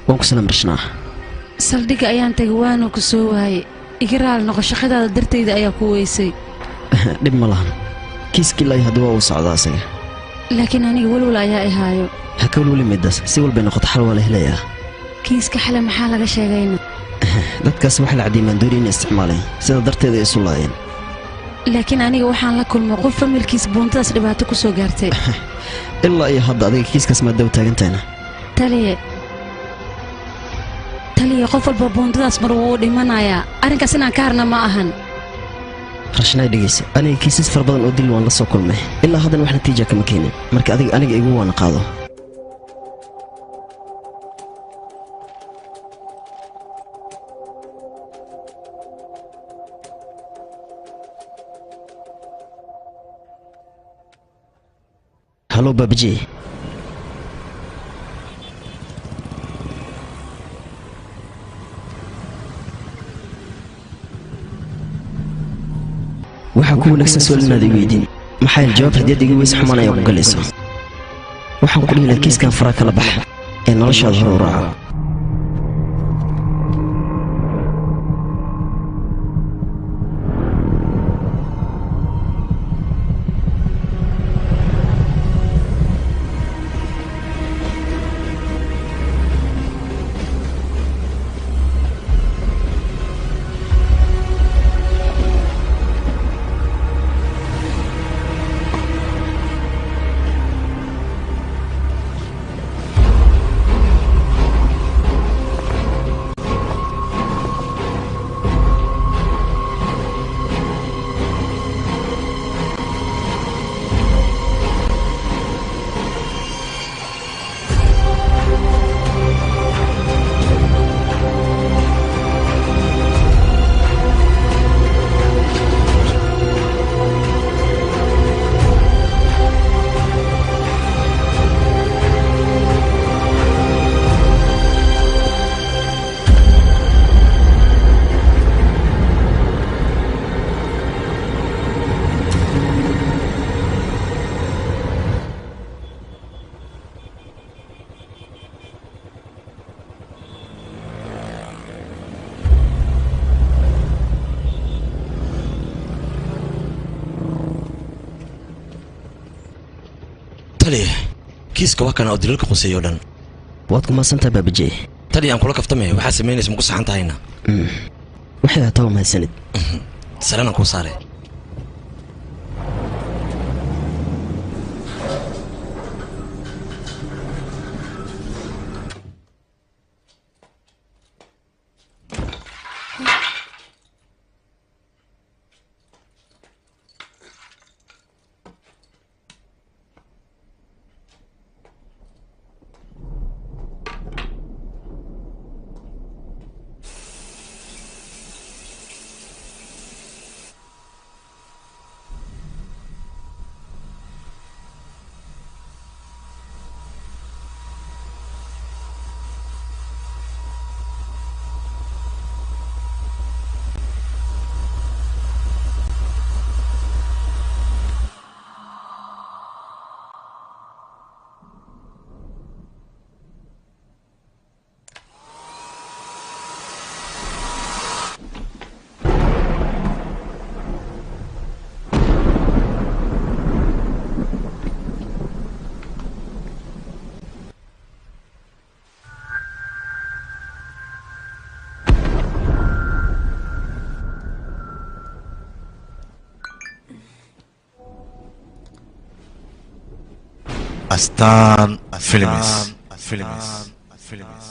Waan ku salaam Rashnaa. Saldhigga ayaan tagay waana ku soo waayey. Iga raali noqo, shaqadaada dartayda ayaa ku weysay. Dhib ma lahan. Kiiskii ilaa hadda waa uu socdaa asaga. Laakiin aniga walwal ayaa i haayo. Ha ka walwali midaas, si walbay noqoto xal waa la helayaa. Kiiska xale maxaa laga sheegayna? Dadkaas waxa la caddeeyay maandoori inay isticmaaleen, sida darteeda ay isu laayeen. Laakiin aniga waxaan la kulmay qof familkiis buuntadaas dhibaato ku soo gaartay. Ilaa iyo hadda adiga kiiskaas maa daba taagantahayna. Taliye, taliye, qof walba buuntadaas mar wuu dhimanayaa. Arrinkaas inaan ka harna ma ahan. Rashnaa dhegeysa, aniga kiisas fara badan oo dil waan la soo kulmay, ilaa haddana wax natiija kama keenin. Marka adiga aniga igu waana qaado. Halo Babaji. Waxaa ku wanaagsan su'aal inaad i weydiin, maxaa yeele jawaab haddii aad iga weyse xumaan ayaa ku galayso. Waxaan ku dhihi lahaa kiiskan faraa kala bax ee noloshaada hore u raaco. Taliya, kiiska waa kana oo dilalka quseeyo dhan. Waad ku mahadsantahay baabajey. Tali aan kula kaftamay, waxaa samaynaysa ma ku saxan tahayna? Waxay ahataa waa mahadsanid. Salanaan kuu saaray. Astaan Films. Films. Films.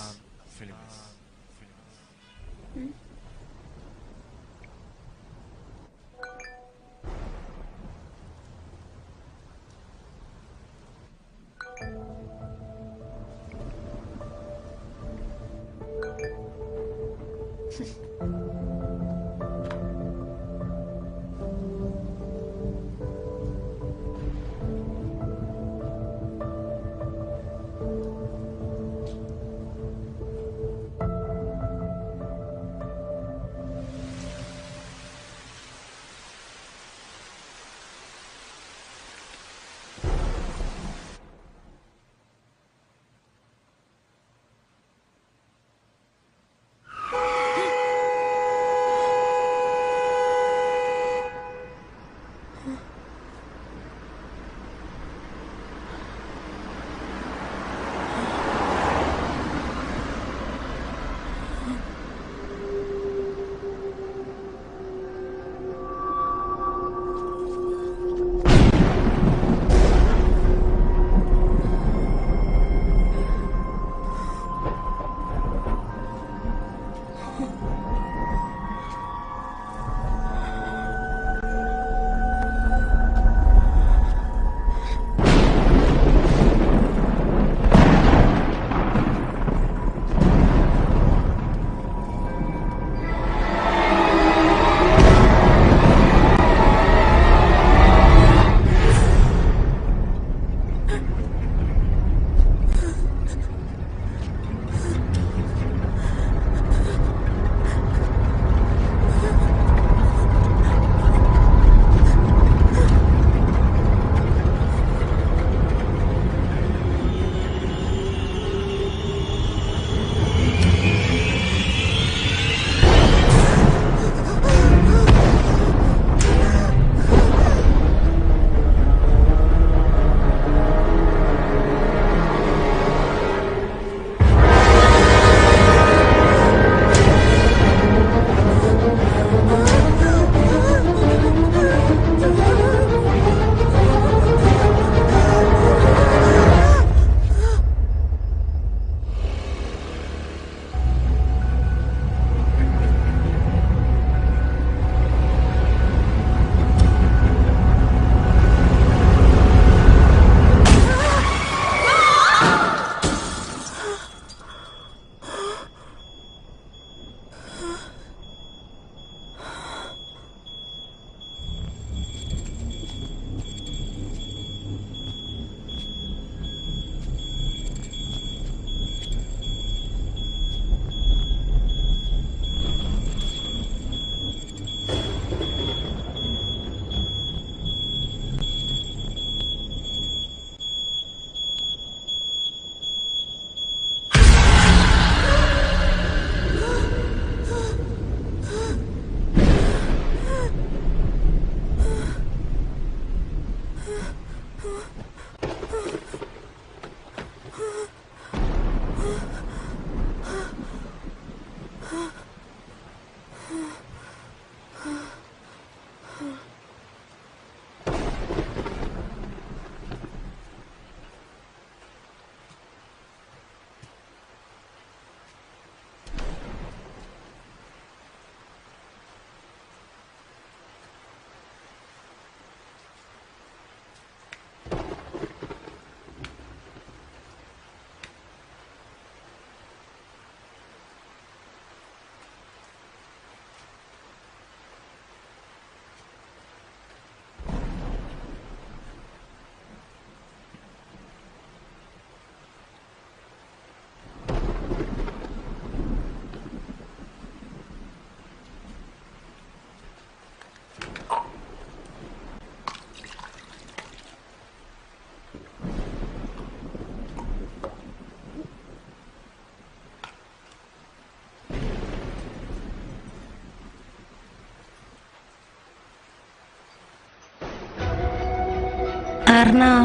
Arnaa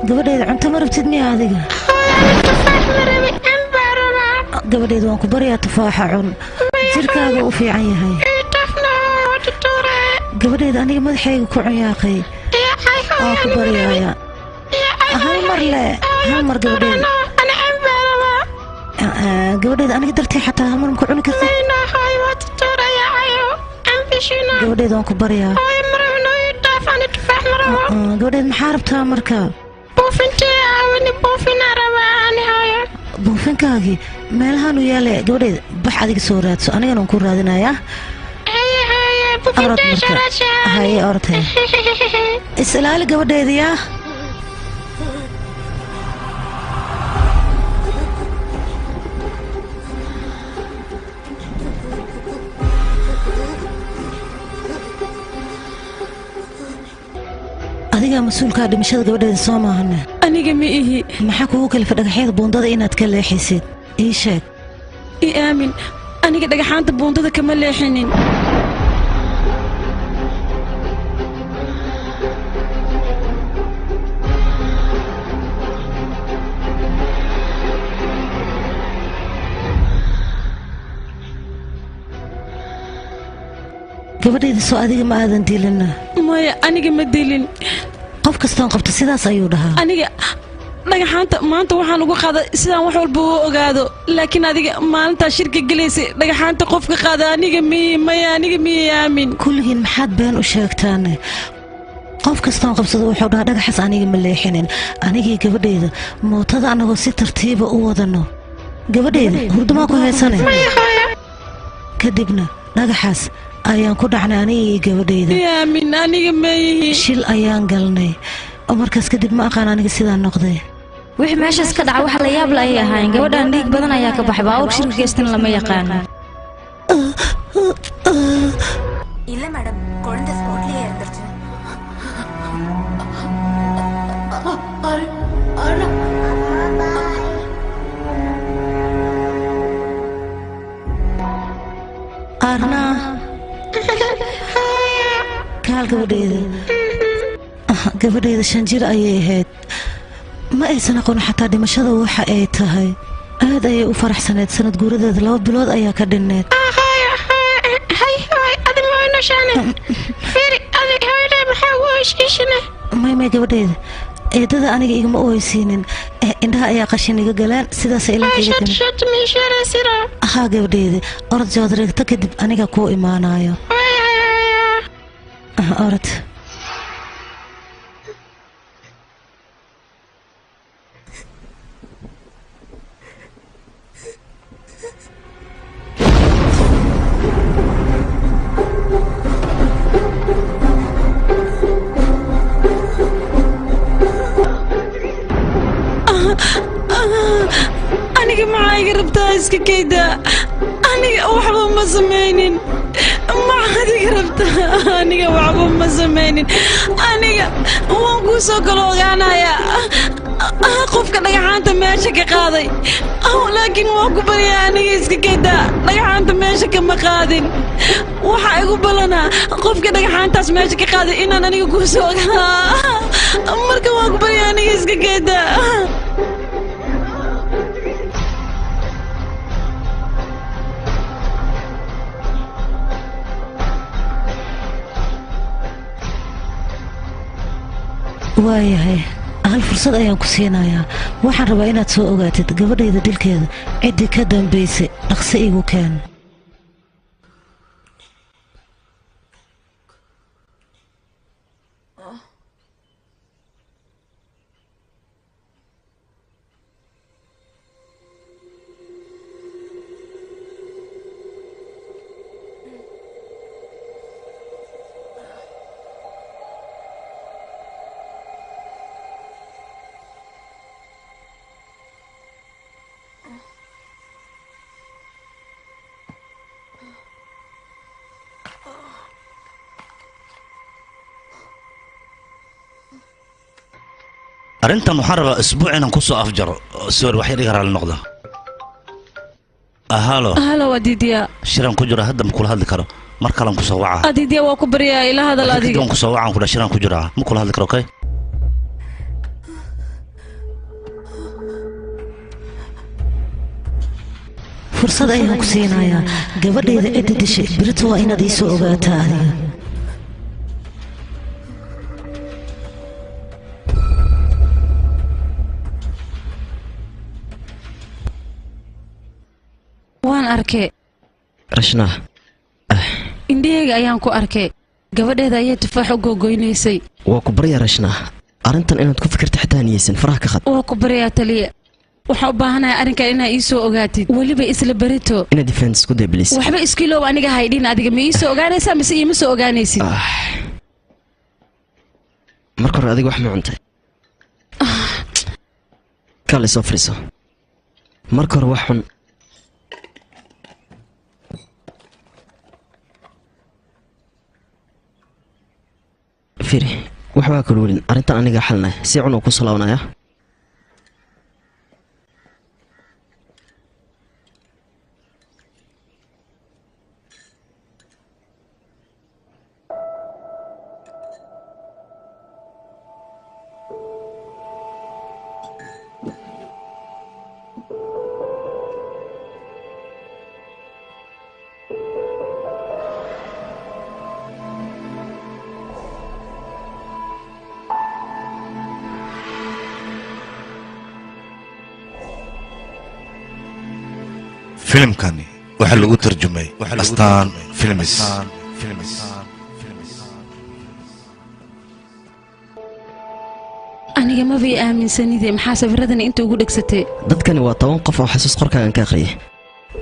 gabadheeda cunto ma rabtid miya adiga? Gabadheeda waan ku baryaa tufaaxa cun, jirkaaga u fiican yahay. Gabadheeda aniga madaxayga ku cunyaaqay, waan ku baryaaya hal mar le, hal mar gabadheeda. Gabadheeda aniga dartay xataa hal mar ma ku cuni kartid? Gabadheeda waan ku baryaa. Gabadheed maxaa rabtaa marka? Buufinkaagii meelahaan u yaale gabadheed, bax adiga soo raadso, anigana waan ku raadinayaa. Orod marka, haye orod, haye is ilaali gabadheeda yaa. Adigaa mas-uulkaa dhimashada gabadheeda soo maahane? Aniga ma ihi. Maxaa kugu kalifa dhagaxyada buundada inaad ka leexisid? Ii sheeg. I aamin, aniga dhagaxaanta buundada kama leexinin. Gabadheeda soo adiga ma aadan dilina? Maya, aniga ma dilin. Qof kastoon qabto sidaas ayuu dhahaa. Aniga dhagaxaanta maanta waxaan uga qaaday sidaan wax walba u ogaado, laakiin adiga maalintaa shirka gelaysay dhagaxaanta qofka qaada aniga miyi. Maya, aniga miyi aamin. Kulligiin maxaad been u sheegtaane? Qof kastoon qabsado wuxuu dhahaa dhagaxaas aniga ma leexinin. Anigii gabadheeda mootada anagoo si tartiiba u wadano, gabadheeda hurdumaa ku haysane, kadibna dhagaxaas ayaan ku dhacnay anigii gabadheyda. Aamin, aniga ma ihi. Shil ayaan galnay, markaas kadib ma aqaan aniga sidaan noqday. Wixii meeshaas ka dhaca wax la yaab la ayay ahaayeen. Gabadhan dhiig badan ayaa ka baxay, baabuur shirka geystan lama yaqaano. இல்ல மேடம், குழந்தை ஸ்பாட்லயே இறந்துருச்சு. Arnaa kaal gabadheeda. Gabadheeda 5 jir ayay ahayd, ma aysan aqoon xataa dhimashada waxa ay tahay. Aad ayay u faraxsaneyd, sanad guuradeeda 2 bilood ayaa ka dhinneed. May gabadheeda, eedada aniga igama oysiinin, indhaha ayaa qashin iga galeen, sidaas ilanka. Haa gabadheeda, orod joodreegto kadib aniga kuu imaanayo. Orod. Aniga maxaa iga rabtaa iska kayda? Aniga waxba ma samaynin. Maxaad iga rabtaa? Aniga waxba ma samaynin. Aniga waan kuu soo kala ogaanayaa qofka dhagaxaanta meesha ka qaaday, laakiin waan ku baryaa aniga iska kayda, dhagaxaanta meesha kama qaadin. Waxaa igu balanaa qofka dhagaxaantaas meesha ka qaaday inaan aniga kuu soo ogaanaa. Marka waan ku baryaa aniga iska kayda. Waayahay, hal fursad ayaan ku siinayaa. Waxaan rabaa inaad soo ogaatid gabadhayda dilkeeda ciddii ka dambaysay. Dhaqso igu keen. Arrintan waxaan rabaa isbuuc inaan kusoo afjaro. Sorry, wax yar iga raali noqda. Halo. Halo Aditya. Shiraan ku jira hadda, ma kula hadli karo, mar kalan kusoo waca. Aditya, waa ku baryaa ila hadal adiga. Kadib waan kusoo wacaan kudha, shiraan ku jiraa, ma kula hadli karo. Okay. Fursad ayaan ku siinayaa. Gabadhayda cidda dishay berito waa inaad ii soo ogaataa adiga. Waan arkay. Rashnaa. Indhahayga ayaan ku arkay. Gabadheeda ayay tufaax u googoynaysay. Waa ku baryaa Rashnaa, arrintan inaad ku fikirta xitaa niyeysan faraha ka qad. Waa ku baryaa taliya. Waxaan u baahanahay arrinkan inaa ii soo ogaatid, weliba isla berito. Inaad defense isku day please. Waxba iskiiloow aniga haydhin. Adiga ma ii soo ogaanaysaa mise iima soo ogaanaysid? Marka hore adiga wax ma cuntay? Kaale soo fariiso. Marka hore wax xun. Fiiri, waxbaa kala welin arrintan aniga xalnay si cun uu ku salaawnaya. Filimkani waxaa lagu tarjumay Astaan Films. Aniga maba ii aaminsanide, maxaa sawiradan inta ugu dhegsatay? Dadkani waa 10 qof oo xasuus qorkaagan ka akhriyay.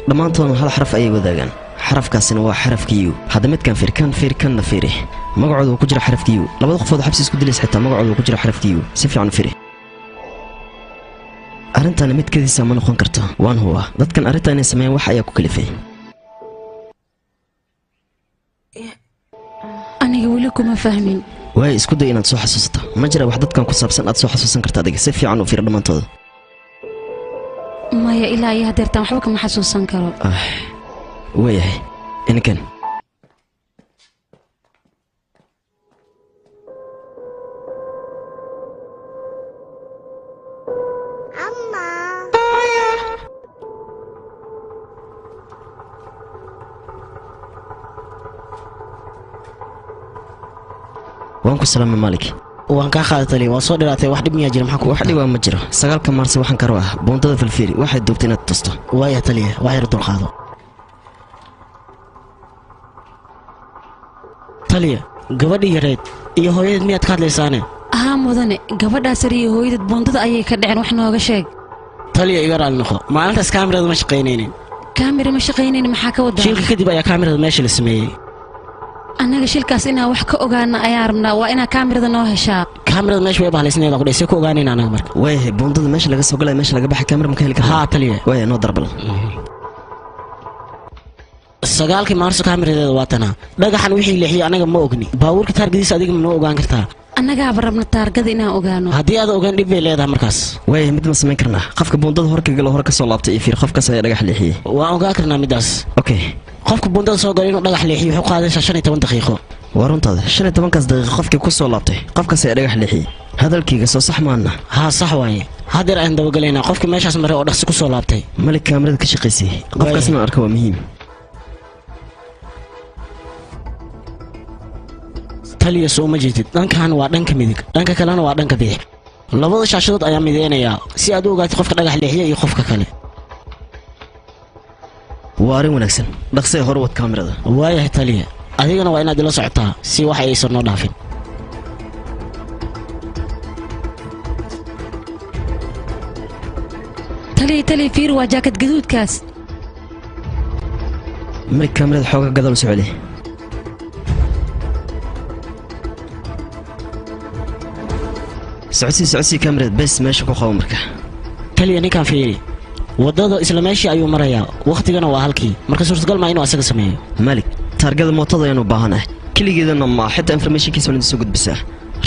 Dhammaantoodna hal xaraf ayay wadaagaan, xarafkaasina waa xarafka U. Hadda midkan fiir, kan fiir, kanna fiiri, magacooda uu ku jira xarafka U. Labada qofood xabsi isku dilaysa xitaa magacooda uu ku jira xarafka U. Si fiican u fiiri. Arrintana mid kadiisa ma noqon karto, waan hubaa dadkan arrintan inay sameeyaan wax ayaa ku kalifay. Aniga weli kuma fahmin. Waay isku day inaad soo xasuusato. Ma jira wax dadkan ku saabsan aad soo xasuusan karta adiga? Si fiican u fiir dhammaantooda. Maya, ilaa iyo hadeertaan waxba kama xasuusan karo. Waayahay, inankan waan ku salaamay Malik. Waan kaa qaaday taliya, waa soo dhiraatay. Wax dhib miyaa jira? Maxaa ku wax dhibaa ma jiro. 9-ka Maarso waxaan karo ah buundada Falfiiri waxay duubtay inaad tusto. Waaya taliya, wax yar dulqaado taliya. Gabadhii yareed iyo hooyadeed miyaad ka hadlaysaane? Haa mudane, gabadhaas yar iyo hooyadeed buundada ayay ka dhaceen, wax nooga sheeg. Taliya iga raali noqo, maalintaas kaamirada ma shaqaynaynin. Kaamira ma shaqaynaynin? Maxaa ka wadaa? Shilka kadib ayaa kaamirada meesha la sameeyey. Annaga shilkaas inaan wax ka ogaana ayaan rabnaa, waa inaa kaamirada noo heshaa. Kaamirada meesha way bahalaysneed ku dhay, see ku ogaanayna anaga marka? Waayahay, buundada meesha laga soo galaya, meesha laga baxay kaamira ma ka heli kartaa? Haa taliya. Waaya, noo darbal. 9-kii Maarso kaamiradeeda waa tanaa. Dhagaxan wixii leexiyey anaga ma ogni. Baabuurka taargadiisa adiga ma noo ogaan kartaa? Annagaaba rabna taargada inaan ogaano. Haddii aad ogaan dhib bay leedahay markaas. Waayahay, mid ma samayn karnaa? Qofka buundada hor ka galo, hore ka soo laabtay iyo fiir, qofkaas ayaa dhagax leexiyey. Waan ogaan karnaa midaas. Okay. Qofka buundada soo galay inuu dhagax leexiyo wuxuu qaadaysaa 15 daqiiqo. Waa runtaada, 15-kaas daqiiqo qofkii ku soo laabtay qofkaas ayaa dhagax leexiyey. Hadalkayga soo sax maana? Haa sax waaye. Haddeer ayaan dabagalaynaa qofkii meeshaas maray oo dhaqsi ku soo laabtay. Malik kaamirada ka shaqaysay, qofkaasna arka waa muhiim. Taliya soo ma jeedid, dhankan waa dhanka midig, dhanka kalena waa dhanka bidix. Labada shaashadood ayaa mideynayaa si aad u ogaatid qofka dhagax leexiya iyo qofka kale. Waa arrin wanaagsan, dhaqsee hor wad kaamirada. Waayahay taliya, adigana waa inaad ila socotaa si wax aysan noo dhaafin. Taliya, taliya fiir, waa jaakad gaduudkaas. Malik kaamirada xooga gadaal u soo celi. Socodsii, socodsii kaamirada, bes meesha ku qabo marka. Taliya ninkaan fiiri, waddada isla meeshii ayuu marayaa, wakhtigana waa halkii, marka suurtagal maa inuu asaga sameeyo. Malik, taargada mootada ayaanu baahanahay, keligeedana ma xitaa informationkiisa waan idin soo gudbisaa.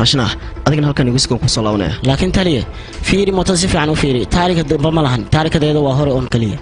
Rashnaa, adigana halkan igu sugan kusoo laabanaya. Laakiin taliya fiiri, mootada si fiican u fiiri, taarika dambe ma lahan, taarikadeeda waa hore oon kaliya.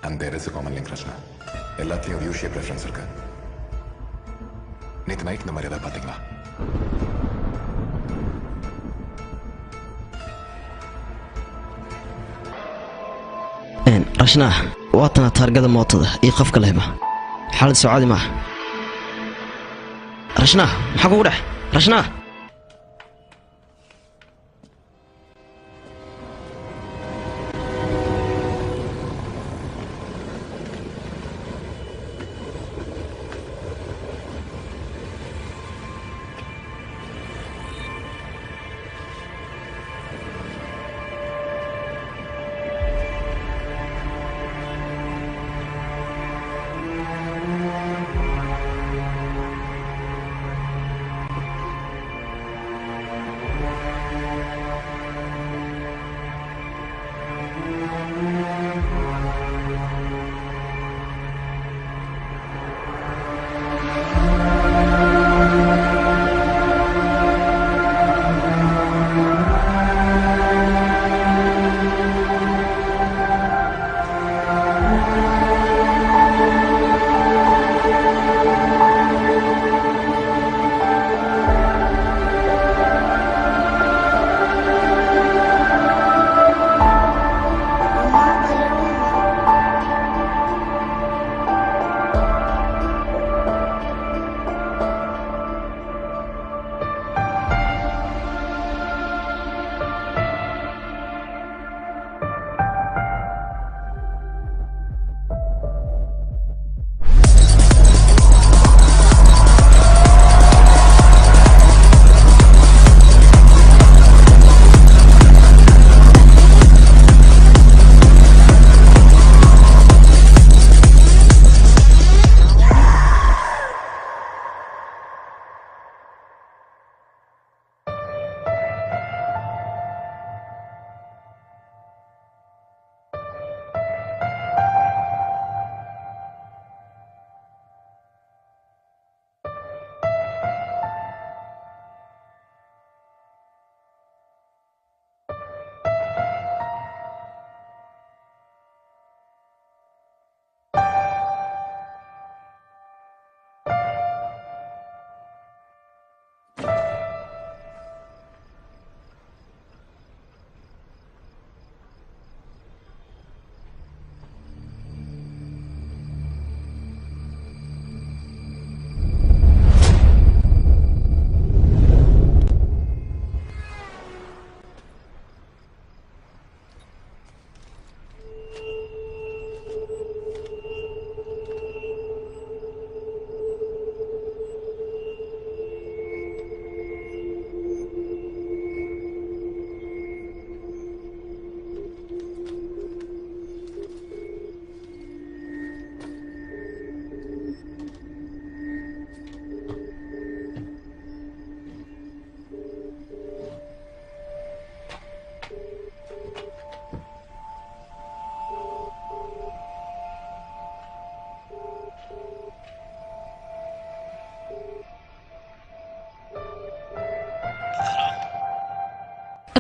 And there is a common link Rachana. எல்லாத்துலேயும் ஒரு U shape reference இருக்கு. நேற்று நைட் இந்த மாதிரி ஏதாவது பார்த்தீங்களா? Rashnaa, waa tana taargada mootada iyo qofka lehba. Xaalad soo caadi maaha. Rashnaa, maxaa kugu dhex? Rashnaa.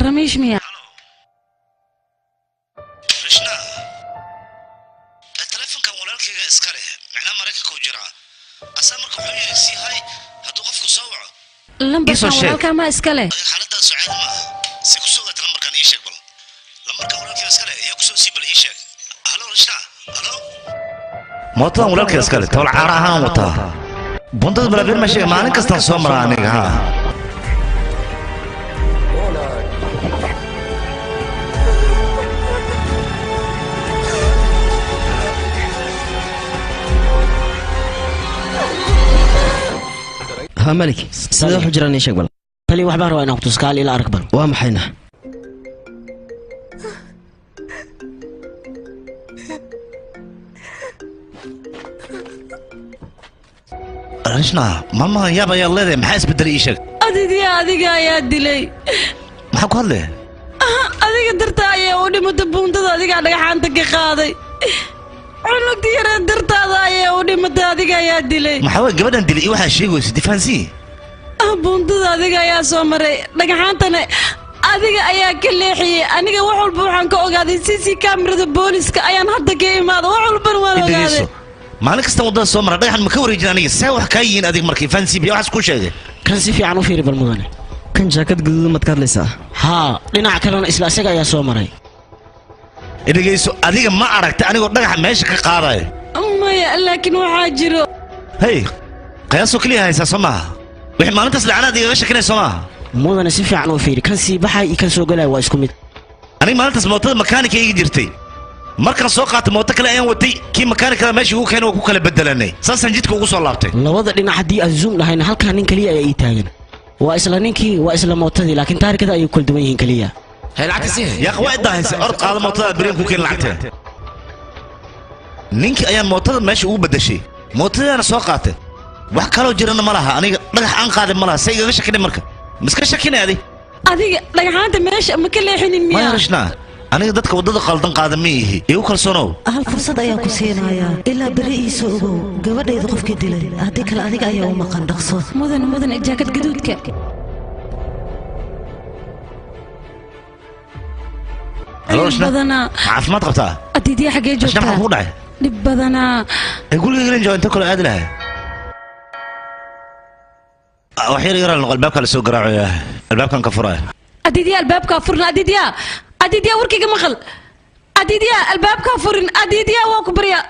Ramesh miya? Rashna, telefonkan walaalkayga iska leh, macnaa Maraykanka u jiraa. Asaa marka wuxuu yidhi sii hay hadduu qofku soo waco. Lambarkan walaalkaa ma iska leh? Xaaladdaa soo caadi maaha. Si ku soo gaata lambarkan ii sheeg bal. Lambarkan walaalkayga iska leh ayaa ku soo sii bal ii sheeg. Halo Rashna, halo. Mootadan walaalkayga iska leh, tool caara ahaan wataa. Bundada balaabiir ma sheega maalin kastaan soo maraa aniga haa. ها مالك sidee wax u jiraan ii sheeg bal. Tali wax baan rabaa inaan ku tuskaal ila arag bal. Waa maxayna? Rashna, mama yaab ayaa leedahay, maxaa isbedelay ii sheeg? Adiga adiga ayaa dilay. Maxaa ku hadlay? Adiga dartaa ayaa u dhimatay buundada, adigaa dhagaxaanta ka qaaday. Cunugta yaree dartaada ayaa u dhimatay, adiga ayaa dilay. Maxaa waay gabadhan dilay iyo waxaa sheegaysa difaansii? Buundada adiga ayaa soo maray, dhagaxaantana Adiga ayaa ka leexiyey. Aniga wax walba waxaan ka ogaaday CC kamerada booliska ayaan hadda ka imaada. Wax walbana waan ogaaday. Maalin kasta wadada soo mara dhagaxan ma ka wareejin aniga. See wax kaa yihiin adiga markii fancy biyo waxaas ku sheegay. Kan si fiican u fiiri bal mudane. Kan jaakad guduudan maad ka hadlaysaa? Haa, dhinaca kalena isla isaga ayaa soo maray. Dhegeyso, adiga ma aragta anigoo dhagaxa meesha ka qaadayo. Maya, laakiin waxaa jiro. Hey, qiyaasoo keliya haysaa soo maaha. Wixii maalintaas lacanaad igaga shakinay soo maaha. Mudane si fiican u fiiri, kan sii baxay iyo kan soo galaya waa isku mid. Aniga maalintaas mootada makaanika iga jirtay. Markaan soo qaatay mooto kale ayaan watay, kii makaanikada meesha ugu keenay waa ku kala bedelanay. Saasaan jidka ugu soo laabtay. Labada dhinac haddii aan zoom dhahayna halkaa nin keliya ayaa ii taagan. Waa isla ninkii, waa isla mootadii, laakiin taarikada ayay kala duwan yihiin keliya. Hay lacagta sii. Yaa waa idahaysa, orod qaado mootada beriin ku keen lacagta. Ninkii ayaan mootada meesha ugu bedeshay. Mootadaana soo qaatay. Wax kaloo jirana ma laha, aniga dhagax aan qaaday ma laha, say igaga shakinay marka. Miska shakinay adi? Adiga dhagaxaanta meesha ma ka leexinin miyaa? Maya Rashna, aniga dadka waddada qaldan qaada ma ihi. Igu kalsoonow. Hal fursad ayaan ku siinayaa. Ilaa berri ii soo ogow gabadhayda qofkii dilay. Haddii kale adiga ayaa u maqan dhaqso. Mudane, mudane, jaakad gaduudka. Halo Rashna. Badanaa. Caafimaad qabtaa? Adidiya xagee Rashna joogtaa? maxaa kugu dhacay? Dhib badanaa. Ee guriga gelin jooga inta kale aadi lahay. Wax yar yar noqon albaabka la soo garaacaya. Albaabkan ka furaya. Adidiya albaabka furna Adidiya. Adidiya warkayga maqal. Adidiya albaabka furin. Adidiya waa ku baryaa.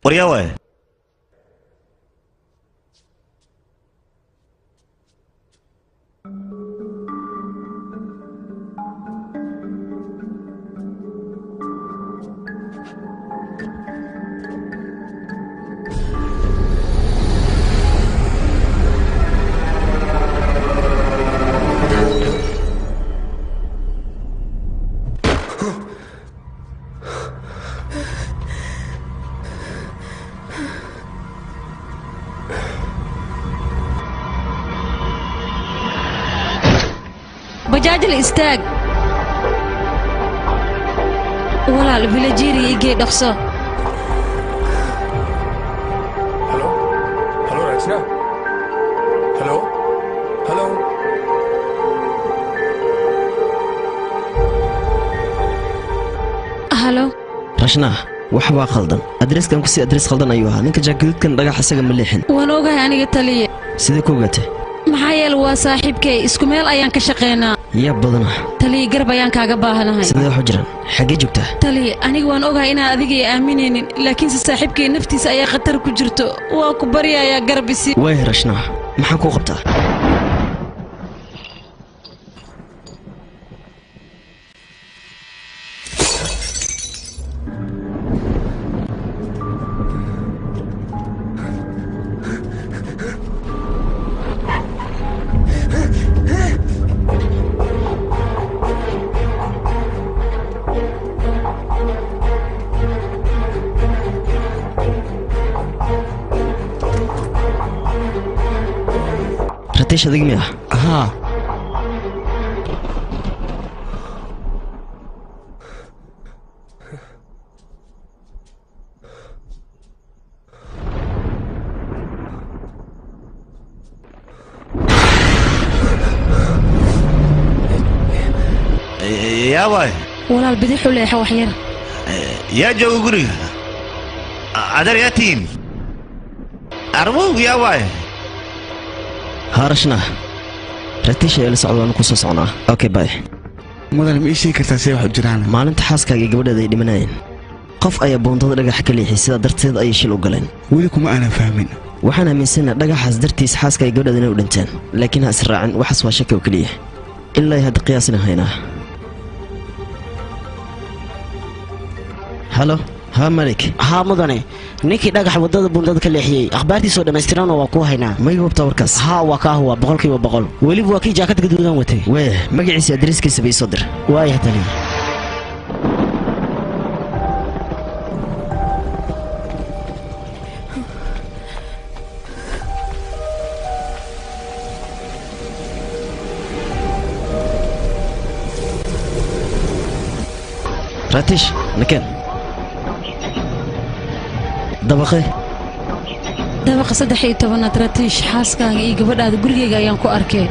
Waryaa waay. Bajaajla istaag. Walaal villageria igee dhaqso. Hello Rachna. Hello. Hello. Hello. Rashna, wax waa khaldan. Adreeskan ku sii adrees khaldan ayuu ahaa. Ninka jaakadkan dhagax isaga ma leexin. Waan ogahay aniga taliye. Sidee ku ogaatay? Maxaa yeelay waa saaxiibkay, isku meel ayaan ka shaqeynaa. Yaa badanaa. Taliye garab ayaan kaaga baahanahay. Sidee wax u jiraan? Xaggee joogtaa? Taliye, aniga waan ogahay inaan adiga i aaminaynin, laakiinse saaxiibkay naftiisa ayaa khatar ku jirto. Waa ku baryayaa garab isi. Waay Rashna, maxaan kuu qabtaa? Ratish adig miya? Haa. Yaa waay. Walaal bidix u leexo wax yar. Yaa jooga guriga. Adeer yaa tihiin. Arwow yaa waay. Haa Rashna, Ratish ayaa la socda, waanu ku soo socnaa. Okay, bye. Mudane ma ii sheegi kartaa see wax u jiraan? Maalinta xaaskaaga iyo gabadheeda ay dhimanayeen, qof ayaa buundada dhagaxa ka leexiyay, sidaa darteed ayay shil u galeen. Weli kuma aanan fahmin. Waxaan aaminsanahay dhagaxaas dartiis xaaska iyo gabadheeda inay u dhinteen, laakiin ha israacin, waxaas waa shaki oo keliya. Ilaa hadda qiyaasina haynaa. Halo, haa Malik. Haa mudane, ninkii dhagax wadada buundada ka leexiyey akhbaartiisoo dhammaystiranoo waa kuu haynaa. Ma iga hubtaa warkaas? Haa, waa kaa huwa 100%. Weliba waa kii jaakad gaduudan watay. Wee, magaciisa adreeskiisa bay soo dir. Waaya taliye. Ratish, nakeen. Dabaqee? Dabaqa 13aad Ratiish, xaaskaaga iyo gabadhaada gurigeyga ayaan ku arkay.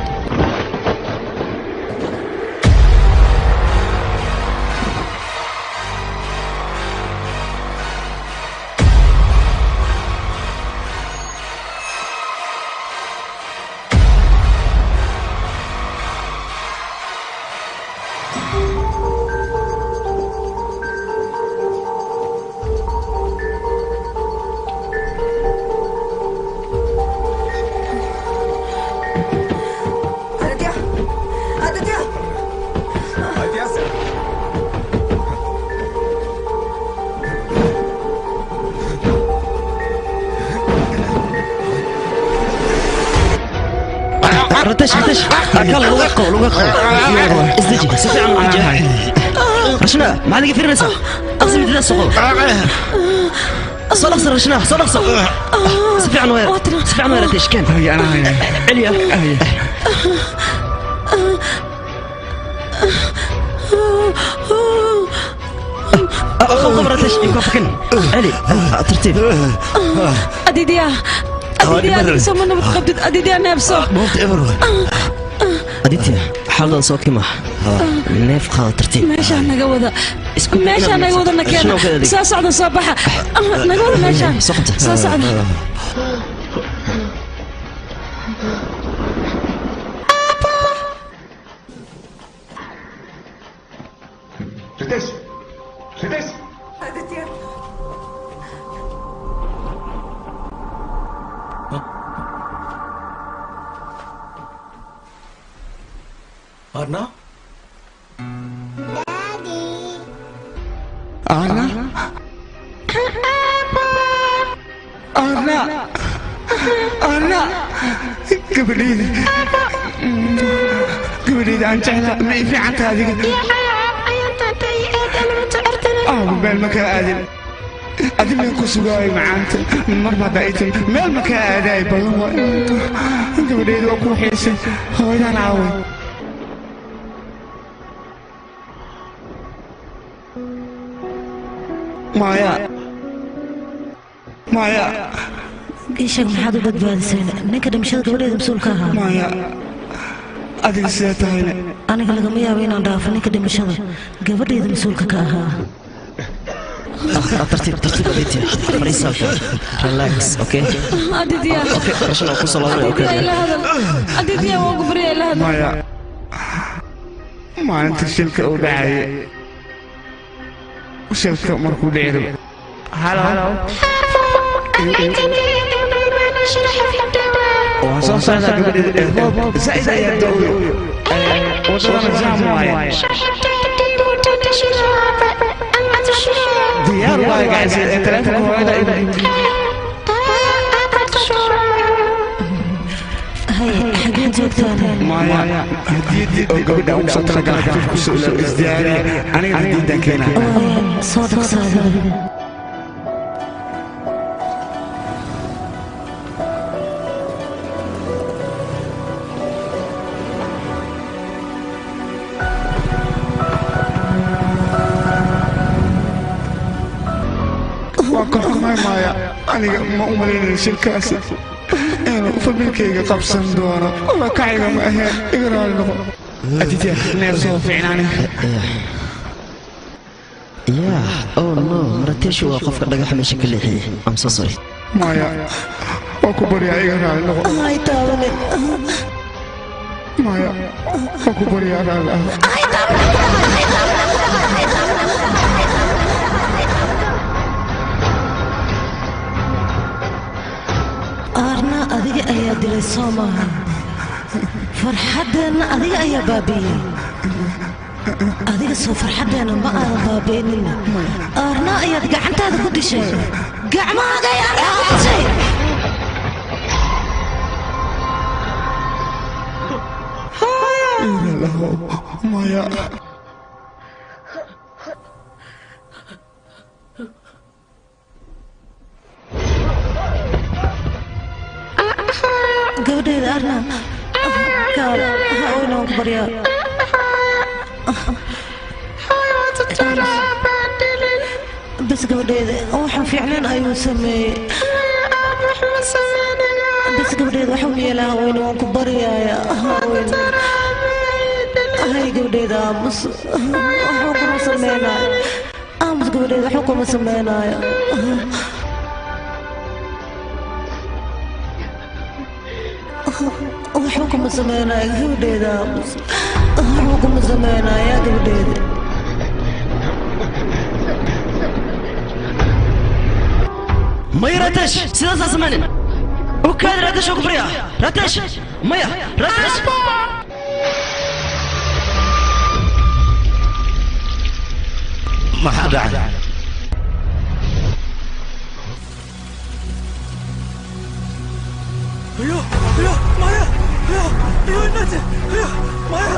رتش رتش أكل لغة لغة ازدجي سفي عن الوجه رشنا ما عندك فيرمسة أقسم بالله سقو صل أقصر رشنا صل أقصر سفي عن وير سفي عن وير رتش كان عليا خب رتش يكفكن علي ترتيب أديديا أديديا سمنا بتقبض أديديا نفسه أديتي حالة صوتك ما نيف خال ترتيب ماشي نقوضة ماشي نقوضة نكينا ساعة صباحا نقوضة ماشي ساعة. ريتيش ريتيش Arna? Daddy. Arna? Arna? Arna? Gabadhayda. Gabadhayda aan jeclaa ma ii fiican tahay adiga. Meel ma kaa aadin. Adi meel ku sugaayo macaanta. Mar baad ii timi meel ma kaa aadaay badan waa. Gabadhayda waa ku xiisay. Hooyadaan caaway. Maya Maya ii sheeg maxaad u badbaadisay ninka dhimashada gabadheeda mas-uulka ahaa? Maya adiga sidee tahayna? Aniga lagama yaabo inaan dhaafo ninka dhimashada gabadheeda mas-uulka ka ahaa. ترتيب ترتيب أديتي فريسة relax okay أديديا okay عشان أقص الله okay أديديا وقبري إلى هذا. Maya maalinta shilka uu dhacay shilka markuu dhici halo waan soo socdaa gabadheeda roob zaid ayaa da'oyo wadadana jaam waaye diyaar waaye guys taleefanka hooyada. Xageen joogtaan? Maya hadiyadii oo gabadha ugu soo talagalay xafiifka kusoo ilaw isdiyaariya aniga hadiyadan keenaa. Soo dhaqsaada adiga. Waan ka xukumay Maya aniga ma u malaynayo shilkaasi inuu familkayga qabsan doono. Walla kacayga ma ahayn iga raali noqo. Aditya neef soo fiicnaani. Yeah, oh no, Ratish waa qofka dhagaxa meesha ka leexiyay. I'm so sorry. Maya waa ku baryaa iga raali noqo. Ay taabanin. Maya waa ku baryaa raali ah. Ay taabanin. Arna adiga ayaa dilay soo maaha. Farxaddeenna adiga ayaa baabi'iyey. Adiga soo farxaddeenna ma aadan baabi'inina. Arna ayaad gacantaada ku dishay. Gacmahaaga ayaa Arna ku dishay. Maya gabadheeda Arna kaal ha oynaan ku baryaa. Bas gabadheeda waxaan fiicnayn ayuu sameeyey bas gabadheeda waxuu yeelaa haweyne waan ku baryaaya haweyne hay gabadheeda aamus waxuu kuma sameynaayo aamus gabadheeda waxuu kuma sameynaayo waxba kuma sameynaayo gabadheeda aamus waxba kuma sameynaayo gabadheeda maya Ratesh sidaasaa sameynin u kaadi Ratesh oo ku baryaa Ratesh maya Ratesh maxaa dhacay ஐயோ ஐயோ மாயா ஐயோ ஐயோ என்னாச்சு ஐயோ மாயா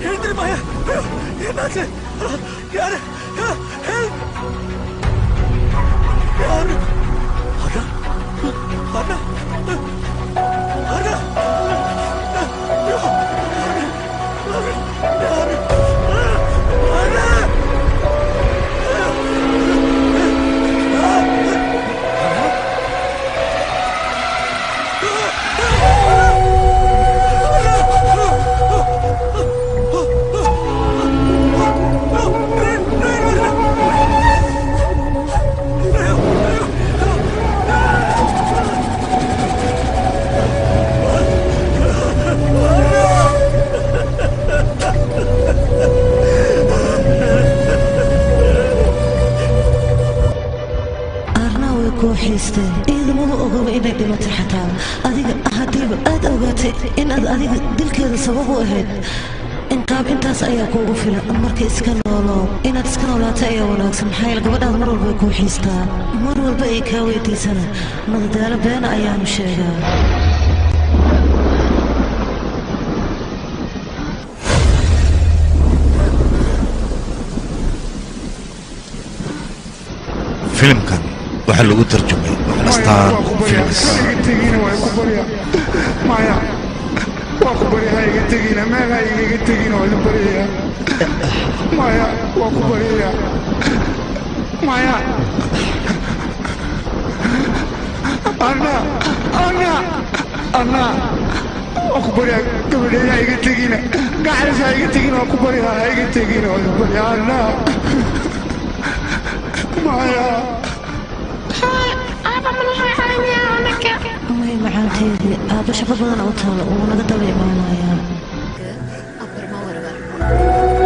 எழுந்திரு மாயா ஐயோ என்னாச்சு யாரு ஹெல்ப் யாரு அண்ணா அண்ணா அண்ணா ஐயோ யாரு அண்ணா ciidamadu ogaba inay dhimatay xataa adiga hadiiba aad ogaatay inaad adiga dilkeeda sabab u ahayd inqaab intaas ayaa kuugu filan marka iska noolo inaad iska noolaato ayaa wanaagsan maxaa yeele gabadhaad mar walba ay kuu xiistaa mar walba ay kaa weydiisana madadaalo beena ayaanu sheegaa filimkan waxaa lagu tarjumay Astaan Films. Maya waa ku barya ha iga tegina meel ha igaga tegina waa idin baryayaa maya waa ku baryayaa maya anna anna anna waa ku baryaa gabadheey ha iga tegina gacalis ha iga tegina waa ku baryaa ha iga tegina waa idin baryaa anna maya may macaanteedii aabba shaqo badan oo taalo wuu naga daba imaanayaa. அப்புறமா வருவார்.